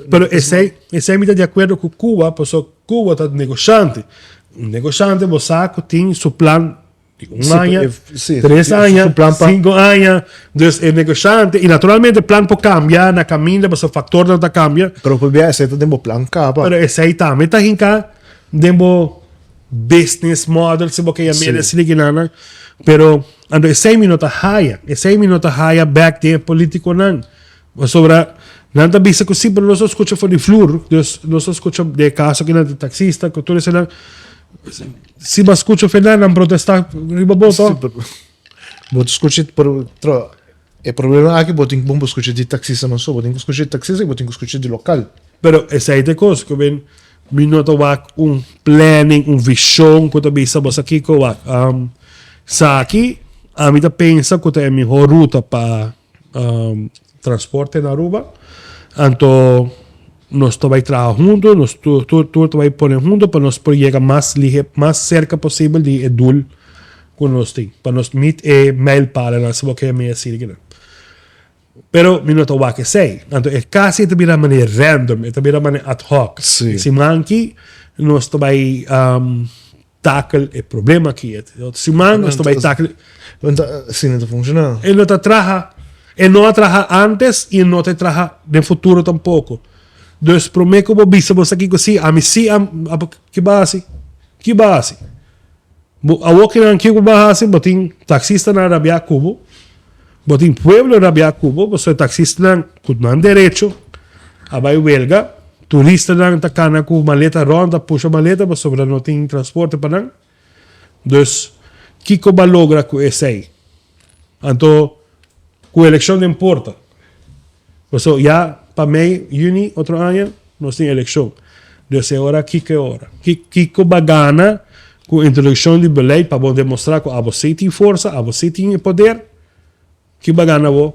pero esei esei mi ta di akuerdo ku Cuba pasobra Cuba ta negoshante. Un negoshante bo sa ku tin su plan Di un aña, tres aña, cinco aña. Dus e negoshante, y naturalmente plan por cambia na caminda, pasobra factornan ta cambia. Pero por bia esei ta den bo plan caba. Pero esei tambe ta hinca den bo business model, si bo ke yam'e asina kinan. Pero anto esei mi no ta haya, esei mi no ta haya bek den e politiconan. Pasobra nan ta bisa cu si, pero nos a scucha for di flur, dus nos a scucha den e caso kinan di taxista cu tur esenan. Si bo a scucha fe nan, nan protesta riba bo to. Bo ta scucha pero tro e problema aki bo tin bon bo scucha di taxista no so, bo tin cu scucha di taxista y bo tin cu scucha di local. Pero esey ta e cos cu ben mi no ta wak un planning, un vision cu ta bisa bo sa kico wak. Saki ami ta pensa cu ta e miho ruta pa transporte na Aruba. Anto nos ta bai traha hunto, nos tur tur tur ta bai pone hunto pa nos por yega mas lihe, mas serka posibel di e doel ku nos tin, pa nos meet e mijlpalen si bo ke mi a sirbi nan. Pero mi no ta wak esei. Anto e kasi e ta bira manera random, e ta bira manera ad hoc. Siman aki nos ta bai tackle e problema aki. Otro siman nos ta bai tackle. Asina no ta funciona. E no ta traha. E no a traha antes y e no ta traha den futuro tampoco. Dus prome cu bo bisa bo sa kico si, ami si a, ki bo a haci? Ki bo a haci? Bo awor kinan kico bo a haci? Bo tin taxistanan rabia cu bo, bo tin pueblo rabia cu bo, pasobra e taxistanan cu nan derecho a bai welga. Turistanan ta kana ku maleta rònt ta pusha maleta pasobra no tin transporte pa nan. Dus kiko bo a logra ku esei? Anto ku elekshon den porta. Pasobra ya pa mei, yüni otro aña nos tin elekshon. Dus e ora kiko e ora? Kiko bo a gana ku introdukshon di beleid pa bo demostra ku abo si tin forsa, abo si tin e poder? Ki bo a gana bo?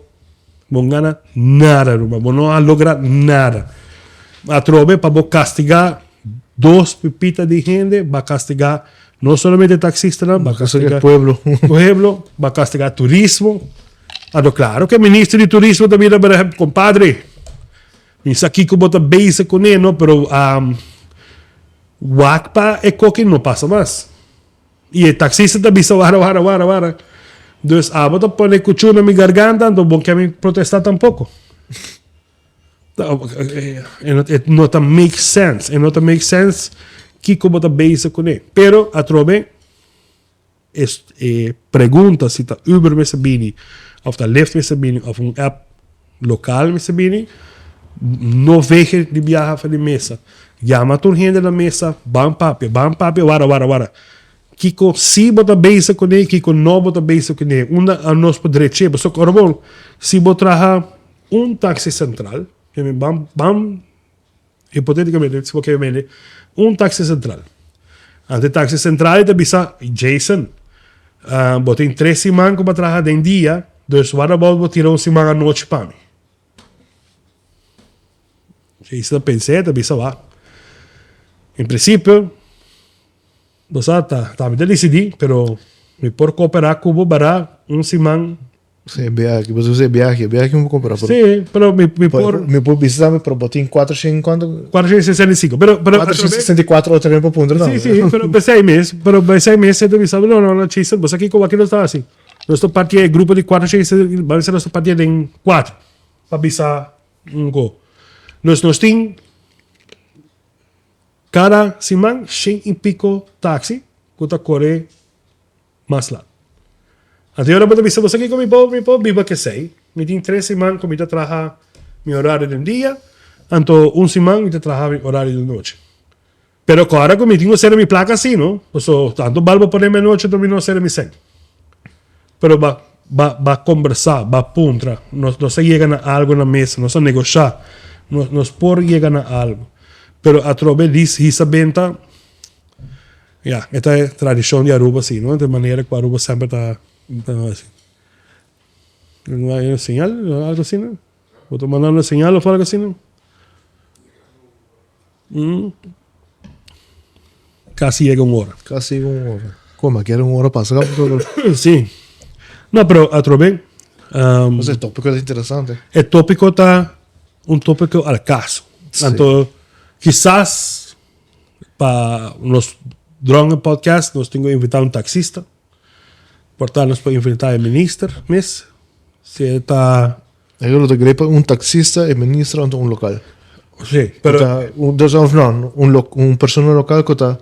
Bo no gana nada ruman, bo no a logra nada. Atrobe pa bo castiga dos pipita di hende, bo a castiga no solamente taxistanan, bo a castiga pueblo, pueblo, bo a castiga turismo. Anto claro cu e minister di turismo ta bira bira, compadre, mi sa kico bo ta bezig cune no, pero wak pa e coki no pasa mas. I e taxista ta bisa wara wara wara wara. Dus abo ta pone cuchu na mi garganta anto bo ke mi protesta tampoco. E no ta make sense. E no ta make sense kiko bo ta bezig kuné. Pero atrobe e pregunta si ta Uber mester bini of ta Lyft mester bini of un app lokal mester bini. No veeg di biaha for di mesa. Yama tur hende na mesa, ban papia, ban papia, wara, wara, wara. Kiko si bo ta bezig kuné, kiko no bo ta bezig kuné. Unda a nos por drech'é. Pasobra ora bo, si bo traha un taxi central, ban, ban hipoteticamente, si bo ke mende, un taxi central. Anto e taxi central ta bisa, Jason, bo tin tres siman ku bo a traha den dia, dus what about bo tira un siman anochi pa mi? Jason a pensa e ta bisa, wak, en principio, bo sa ta, ta mi ta disidí, pero mi por kooperá ku bo bara un siman. Sí, biahe, bo usa e biahe, biahe mi por compra. Sí, pero mi, mi por... Mi por bisa tambe, pero bo tin 400 cuanto? 465, pero... pero 464 otro tempo puntra tambe. Sí, sí, pero besei mes, pero besei mes e ta bisa, no, no, no, chiste, bo sa kiko wak nos ta hasi? Nos ta parti e grupo di 465, bo bisa nos ta parti den 4, pa bisa un go. Nos, nos tin cada siman shen y pico taxi cu ta core mas lat. Anto ora bo ta bisa, bo sa kiko mi por, mi por biba kesei. Mi tin tres siman ku mi ta traha mi orario den dia, anto un siman mi ta traha mi orario den nochi. Pero ku ora ku mi tin ku sera mi plaka si no, paso tantu bal bo pone mi anochi anto mi no sera mi sèn. Pero ba ba ba kombersá, ba puntra, nos nos a yega na algu na mesa, nos a negoshá, nos nos por yega na algu. Pero atrobe dis hisa benta. Ya, e ta e tradishon di Aruba si, no? E manera ku Aruba semper ta ta hasi. No hay una señal, algo así, no? Bo ta manda una señal of algo así, no? Mm. Casi yega un ora. Casi yega un ora. Como, kier un ora pasa Sí. No, pero atrobe. Um, e tópico ta interesante. E tópico ta un tópico al caso. Sí. Anto, quizás Pa nos Dronken Podcast nos tin ku invitá un taksista. Por ta nos por invitá e minister mes. Si e ta. Yo lo ta grepa un taksista, e minister anto un lokal. Sí, pero. Ta, un, dus of no, un, lo, un persona lokal ku ta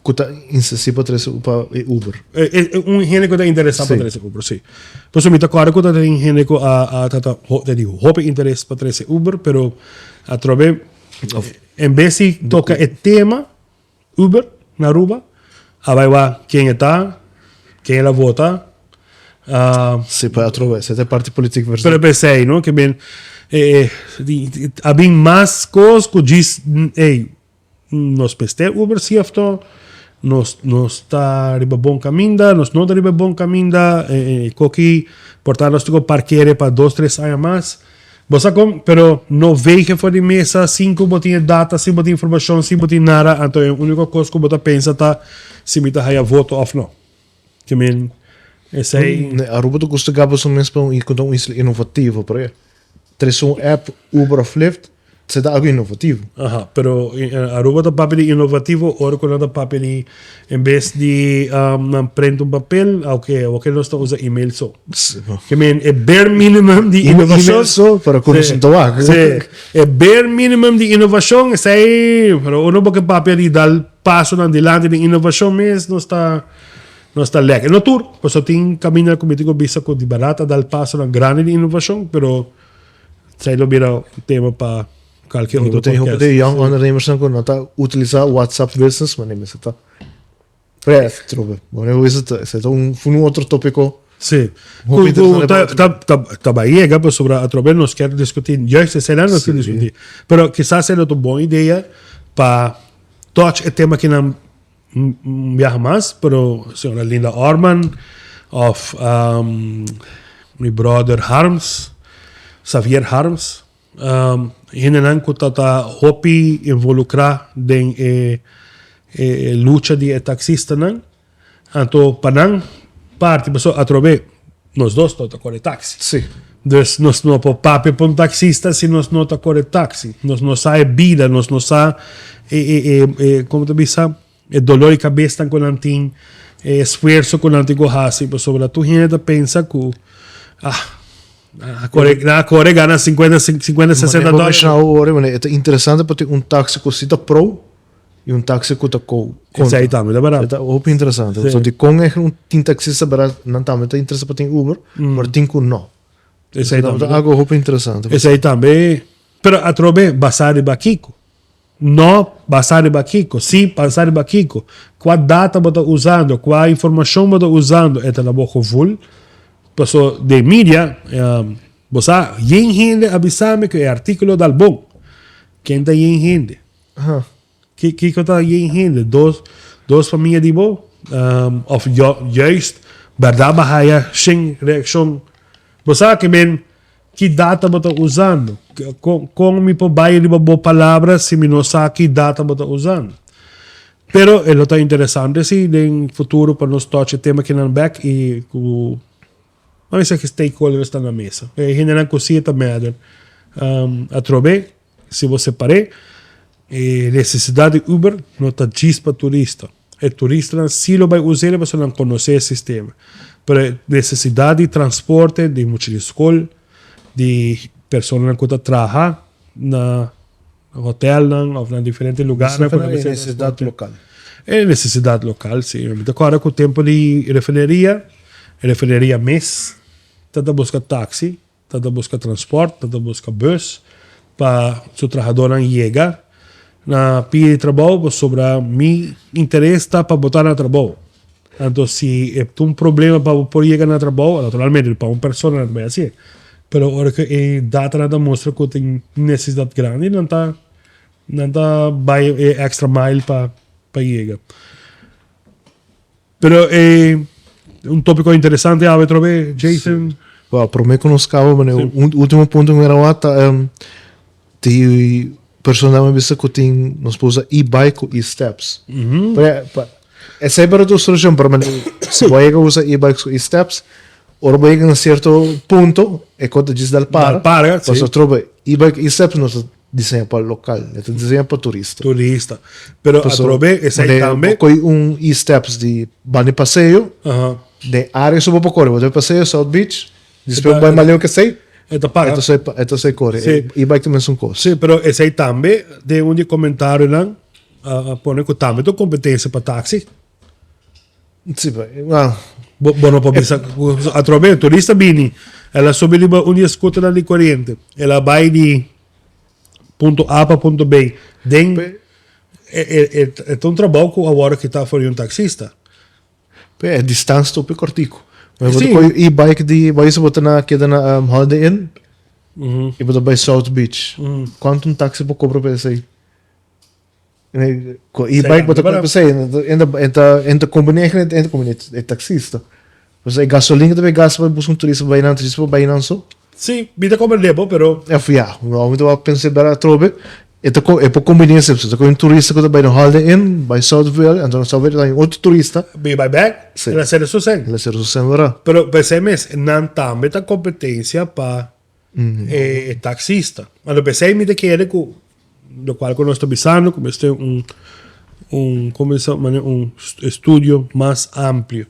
ku ta insistí pa trese pa e Uber. E, e, un hende ku ta interesá pa trese Uber, sí. Por eso mi ta kòrda ku ta tin hende ku a, a ta ta ho, ta di hopi interes pa trese Uber, pero atrobe En bes di toca e tema Uber na Aruba, a bay wak ken e ta, ken el a vota. Si, pa atrobe, esei ta e parti politico versus. Pero p'esei, no, ke ben a bin mas cos cu djis, ey, nos mester Uber si of no, nos nos ta riba bon caminda, nos no ta riba bon caminda, koki por ta nos tin cu parkere pa dos, tres aña mas. Bo sa kon, pero no vege for di mesa sin ku bo tin e data, sin bo tin informashon, sin bo tin nada, anto e uniko kos ku bo ta pensa ta si mi ta haya voto òf no. Ke men esei. Ne Aruba ta gusta gaba su mes pa un ku ta un isla inovativo, pero e trese un app, Uber òf Lyft, esei ta algu inovativo. Aha, pero Aruba ta papia di inovativo ora ku nan ta papia di en bes di nan prent un papel, oke, awor nos ta usa email so. Ke men e bare minimum di innovacion. Email so, pero ku nos no ta wak. Sí, e bare minimum di innovacion esei, pero ora bo ke papia di dal pasonan dilanti den innovacion mes nos ta nos ta lek. E no tur, pasobra tin kaminda ku mi tin ku bisa ku di bèrdat a dal pasonan grandi di innovacion, pero esei lo bira un tema pa kalke otro podcast. Hopi di young ondernemersnan ku no ta utilisa WhatsApp Business, manera mester ta. Pref, trobe. Bo no wist het, esei ta un fun un otro tópiko. Sí. Hopi Ku, ku interesante ta, pa ta, ta, ta bai yega pasobra atrobe nos kier diskutí, juist esei nos kier Sí. diskutí. Pero kisas e lo ta un bon idea pa touch e tema kinan un un biaha mas, pero señora Linda Orman of um, mi brother Harms, Xavier Harms, Hendenan ku ta ta hopi involukrá den e e lucha di e taksistanan, anto pa nan parti pasobra atrobe nos dos no ta kore taksi. Sí. Dus nos no por papia pa un taksista si nos no ta kore taksi. Nos no sa e bida, nos no sa e e e e komo ta bisa e dolor di kabesnan ku nan tin, e esfuerso ku nan tin ku hasi pasobra tur hende ta pensa ku ah nan a kore nan a kore gana sinkuenta sinkuenta sesenta Manera bo dòler. menshoná awor, manera e ta interesante pa tin un taksi ku si ta pro i un taksi ku ta ko kontra. Esei tambe ta bèrdat. E ta hopi interesante. Sí. So dikon e un tin taksista bèrdat nan tambe ta interesa pa tin Uber, pero tin ku no. Esei Ta tambe. algo hopi interesante. Esei tambe. Pero atrobe basá riba kiko? No basá riba kiko, sí basá riba kiko. Kua data bo ta usando, kua informashon bo ta usando, e ta na bo gevoel. Paso den media, bo sa yen hende a bisa mi ku e artíkulo dal bon. Ken ta yen hende? Kiko ta yen hende? Dos dos famia di bo? Of juist bèrdat bo a haya shen reakshon? Bo sa ke men ki data bo ta usando? Kon mi por bai riba bo palabra si mi no sa ki data bo ta usando? Pero e lo ta interesante si den futuro pa nos touch e tema kinan bek i ku Ban bisa ki stakeholders ta na mesa. E hendenan ku si ta mèder. Atrobe, si bo separ'é, e nesesidat di Uber no ta djis pa turista. E turistanan si lo bai us'el pasobra nan konosé e sistema. Pero e nesesidat di transporte di mucha di skol, di personanan ku ta traha na hotelnan òf na diferente lugarnan ku nan mester E nesesidat lokal. E nesesidat lokal, si. Mi ta kòrda ku tempu di refineria, refineria mes ta ta buska taksi, ta ta buska transpòrt, ta ta buska bùs pa su trahadónan yega na pia di trabou pasobra mi interes ta pa bo ta na trabou. Anto si e ta un problema pa bo por yega na trabou, naturalmente pa un persona nan ta bai hasié, pero ora ku e datanan ta mustra ku tin nesesidat grandi nan ta nan ta bai e extra mile pa pa yega. Pero e un topiko interesante awe atrobe Jason. Well, prome ku nos kaba, un ultimo punto ku mi a wak ta Tin personanan a bisa ku tin nos por usa e-bike ku e-steps. Pero pa esei por ta un solushon, pero manera si bo a yega usa e-bikes ku e-steps, ora bo yega na sierto punto e kos ta djis dal para. Dal para, si. Pasobra trobe e-bike e-steps no ta diseña pa lokal, e ta diseña pa turista. Turista. Pero atrobe esei tambe. Bo koy un e-steps di banda di paseo, den área su bo por kore, bo ta paseo South Beach, Despues bai mas leu ke esei, E ta paga. E ta esei kore. Sí. E bai ta mesun kos. Sí, pero esei tambe den un di e komentarionan a pone ku tambe ta un kompetensia pa taksi. Sí, pa, well. Bo, bo no por bisa ku atrobe turista bini, el a subi riba un di e skuternan di koriente, el a bai di punto A pa punto B den e e e ta un trabou ku a wòrdu kitá for di un taksista. Pe e distansia ta hopi kortiku. Bo ta kohe e-bike di bo bisa bo ta na keda na Holiday Inn i bo ta bai South Beach. Kuantu un taxi por kobra pa esei? Ku e-bike bo ta kohe pa esei. E ta kombini e ta kombini e taxista. Pasobra e gasolin ku ta bai gasta pa buska un turista pa bai nan ta djis pa bai nan so. Sí, mi ta komprendé bo, pero. Ya, mi ta pensa atrobe. E ta e por kombiné esei, pasobra ta kohe un turista ku ta bai na Holiday Inn, bai Southville, anto na Southville ta haña otro turista. Bin bai bèk, el a sera su sèn. El a sera su sèn wera. Pero p'esei mes, nan tambe ta kompetensia pa e taksista. Anto p'esei mi ta kere ku lokual ku nos ta bisando ku mester un un komo bisa manera un estudio mas amplio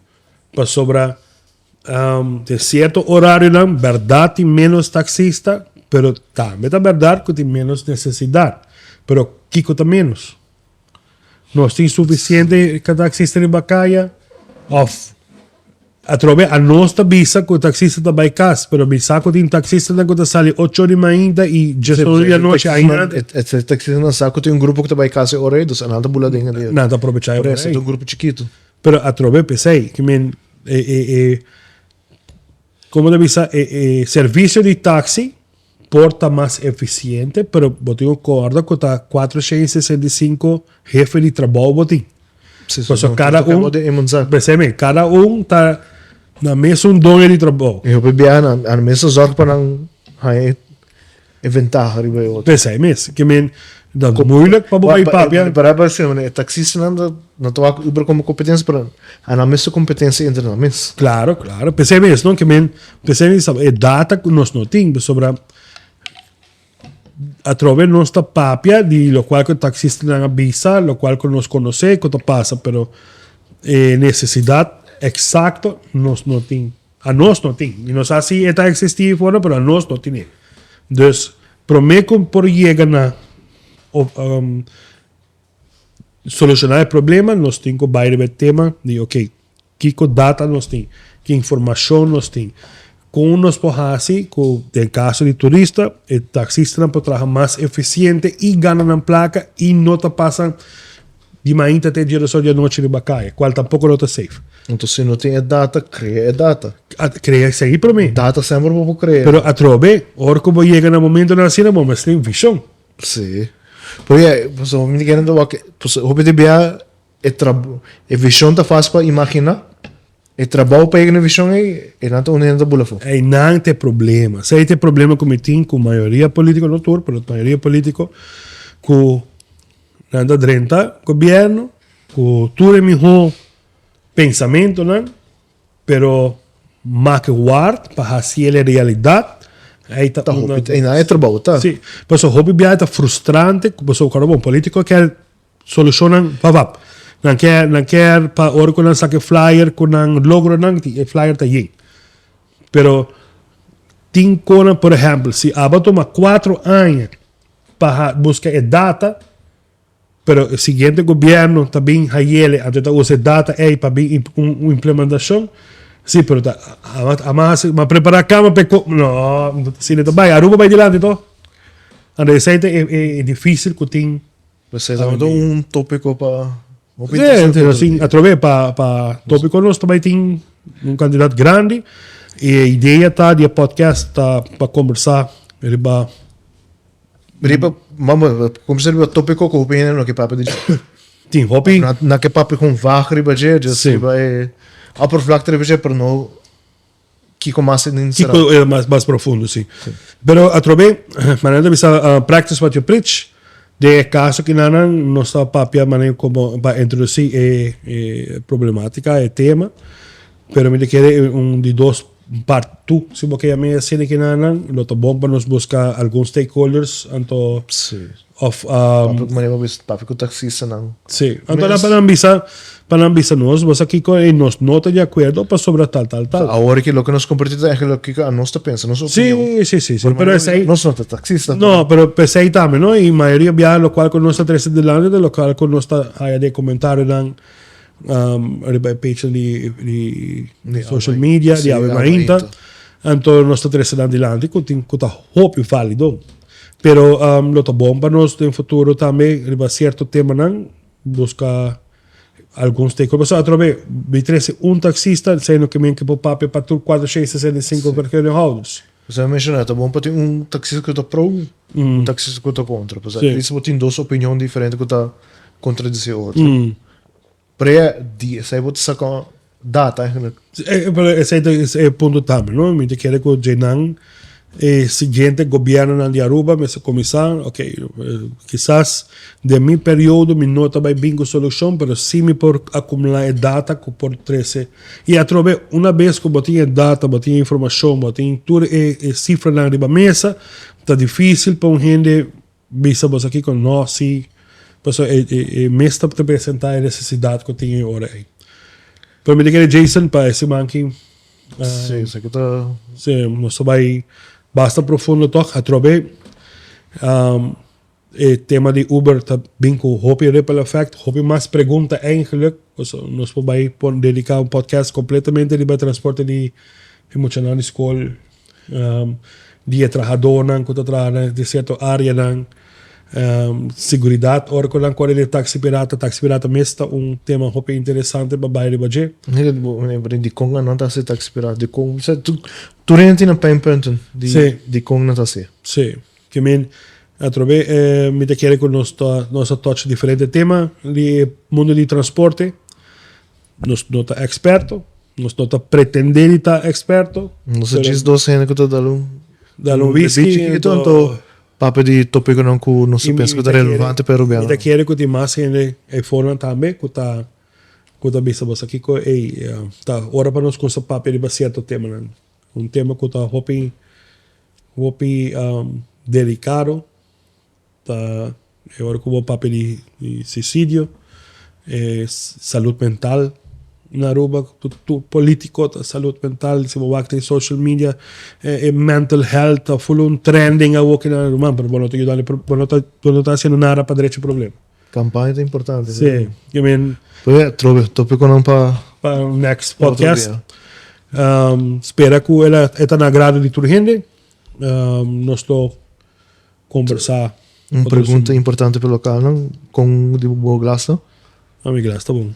pasobra Den sierto orarionan bèrdat tin ménos taksista, pero tambe ta bèrdat ku tin ménos nesesidat. Pero kiko ta ménos? Nos tin sufisiente taksista riba kaya? Òf atrobe anos ta bisa ku taksista ta bai kas, pero mi sa ku tin taksistanan ku ta sali ocho ora di mainta i diesun di anochi ainda. E taksistanan sa ku tin un grupo ku ta bai kas e ora ei, dus nan ta bula den. Nan ta aprovechá e ora ei. Por eso ta un grupo chikitu. Pero atrobe p'esei, ki men e e e como ta bisa e e servicio di taxi por ta mas eficiente, pero bo tin cu corda cu ta 465 hefe di trabou bo tin. Sí, Pasobra sí, no, cada toca un, bo den iemand zak. p'esei men, cada un ta na mesun doño di trabou. I hopi biaha nan a mester zorg pa nan haña e E ventaha riba e otro. P'esei mes, ke men ta moeilijk pa bo bai papia. Pero a parse e taxistanan ta no ta wak Uber komo kompetensia pero a nan mes su kompetensia entre nan mes. Klaro, klaro. P'esei mes no ke men p'esei mes e data ku nos no tin pasobra atrobe nos ta papia di lokual ku e taxistanan a bisa, lokual ku nos konosé ku ta pasa pero e nesesidat eksakto nos no tin. Anos no tin. Mi no sa si e ta existi afuera, pero anos no tine. Dus, prome cu por yega na soluciona e problema, nos tin cu bay riba e tema di, ok, kico data nos tin? Ki informacion nos tin? Kon nos por hasi ku den kaso di turista e taksistanan por traha mas efisiente i gana nan plaka i no ta pasa di mainta te djeroso di anochi riba kaya, kual tampoko no ta safe. Enton si no tin e data, krea e data. Krea esei promé. Data semper bo por krea. Pero atrobe, ora ku bo yega na momentonan asina bo mester tin vishon. Si. Pero ya, pasobra mi ta kere wak, hopi di bia E trabou, e vision ta fácil pa imaginá. E trabou pa yega na e vision ei, e nan ta unda hende ta bula afó. Einan ta e problema. Esei ta e problema ku mi tin ku mayoria polítiko, no tur, pero mayoria polítiko, ku nan ta drenta gobièrnu ku tur e mihó pensamentunan, pero make ward pa hasi el e realidat, ei ta Ta hopi, einan e trabou ta. Sí, pasobra hopi biaha ta frustrante, pasobra ku un polítiko kier Solushonnan pa wap. Nan kier nan kier pa ora ku nan saka e flyer ku nan logronan tin e flyer ta yen. Pero tin konan por ehèmpel si abo a tuma kuatro aña pa ha buska e data pero e siguiente gobièrnu ta bin hayele anto e ta usa e data ei pa bin un implementashon si pero ta amo a hasi a prepara kama pa e ko no asina ta bai Aruba bai dilanti to anto esei ta e difisil ku tin. Esei tabata un tópiko pa hopi interesante. Sí, así, atrobe pa pa tópiko nos ta bai tin un kantidat grandi i e idea ta di e podcast ta pa kombersá riba Riba, mama, kombersá riba tópiko ku hopi hende no ke papia di dje. Tin hopi. Na na ke papia kon vag riba dje, just riba e oppervlakte riba dje, pero no Kiko mas den será? Kiko e mas mas profundo, si. Pero atrobe, manera ta bisa practice what you preach, den e caso kinanan nos ta papia manera como pa introduci e e problematica, e tema, pero mi ta kere un di dos part two, si bo ke yam'e asina kinanan, lo ta bon pa nos busca algun stakeholders, anto Si. Of Papia ku manera bo bisa papia ku taksistanan. Sí. Anto nan pa nan bisa pa nan bisa nos bo sa kiko ei nos no ta di akuerdo pasobra tal tal tal. Awor ki loke nos kompartí ta eigenlijk kiko anos ta pensa, nos opinion. Sí, sí, sí, sí. Pero esei Nos no ta taksista. No, pero p'esei tambe no i mayoria biaha lokual ku nos ta trese dilanti ta lokual ku nos ta haya den komentarionan riba e page di di social media di Awe Mainta. Anto nos ta trese nan dilanti ku tin ku ta hopi válido. Pero lo ta bon pa nos den futuro tambe riba cierto temanan busca algun stakeholder. Pasobra atrobe mi trece un taxista esey no ke men ke por papia pa tur 465 vergunninghouders. Pasobra mi menciona ta bon pa tin un taxista ku ta pro, un taxista ku ta contra. Pasobra at least bo tin dos opinion diferente ku ta contradeci otro. Pero ya di esei bo ta saka data eigenlijk. Pero esei ta e punto tambe no. Mi ta kere ku djenan e siguiente gobiernonan di Aruba mester kuminsá ok kisas den mi periodo mi no ta bai bin ku solushon pero si mi por akumulá e data ku por trese i atrobe una bes ku bo tin e data bo tin e informashon bo tin tur e sifranan riba mesa ta difisil pa un hende Bisa boso kiko no si, pasobra e e e mes ta presenta e nesesidat ku tin e ora ei. Pero mi ta kere Jason pa e siman aki. Sí, esaki ta. Sí, nos ta bai basta profundo tòg. Atrobe e tema di Uber ta bin ku hopi ripple effect, hopi mas pregunta eigenlijk. Pasobra nos por bai por dediká un podcast kompletamente riba e transporte di e muchanan di skol. Di e trahadónan ku ta traha na di sierto áreanan, seguridat ora ku nan kore di e taksi pirata. Taksi pirata mes ta un tema hopi interesante pa bai riba dje. Dikon nan ta hasi taksi pirata? Dikon? Tur hende tin nan pijnpunten di dikon nan ta hasi. Sí. Ke men atrobe mi ta kere ku nos ta nos a touch diferente tema di e mundo di transporte. Nos no ta eksperto. Nos no ta pretendé di ta eksperto. Nos ta djis dos hende ku ta dal un Dal un whisky chikitu anto papia di topikonan ku nos ta pensa ku ta relevante pa e rubianan. Mi ta kere ku tin mas hende ei fornan tambe ku ta ku ta bisa boso kiko ei ta ora pa nos kuminsa papia riba sierto temanan. Un tema ku ta hopi hopi delikado. Ta e ora ku bo papia di di suicidio, e salud mental na Aruba, tur politico ta salud mental, si bo wak den social media e mental health ta full un trending awo ki na Aruba, pero bo no ta yuda bo no ta bo no ta haciendo nada pa drecha e problema. Campaña ta importante. Si, I mean. Pues ya, trobe topiconan pa. Pa next podcast. Spera ku e ta na agrado di tur hende. Nos lo kombersá. Un pregunta importante pa e lokalnan, kon di bo glas ta? Ah, mi glas ta bon.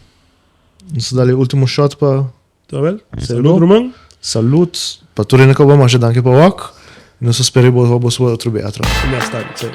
Nos ta dal e ultimo shot pa. Ta wel. Salud ruman. Salud pa tur hende ku a wak. Masha danki pa wak. Nos ta spera bo wak boso otro bia atrás. Mas tardi, sí.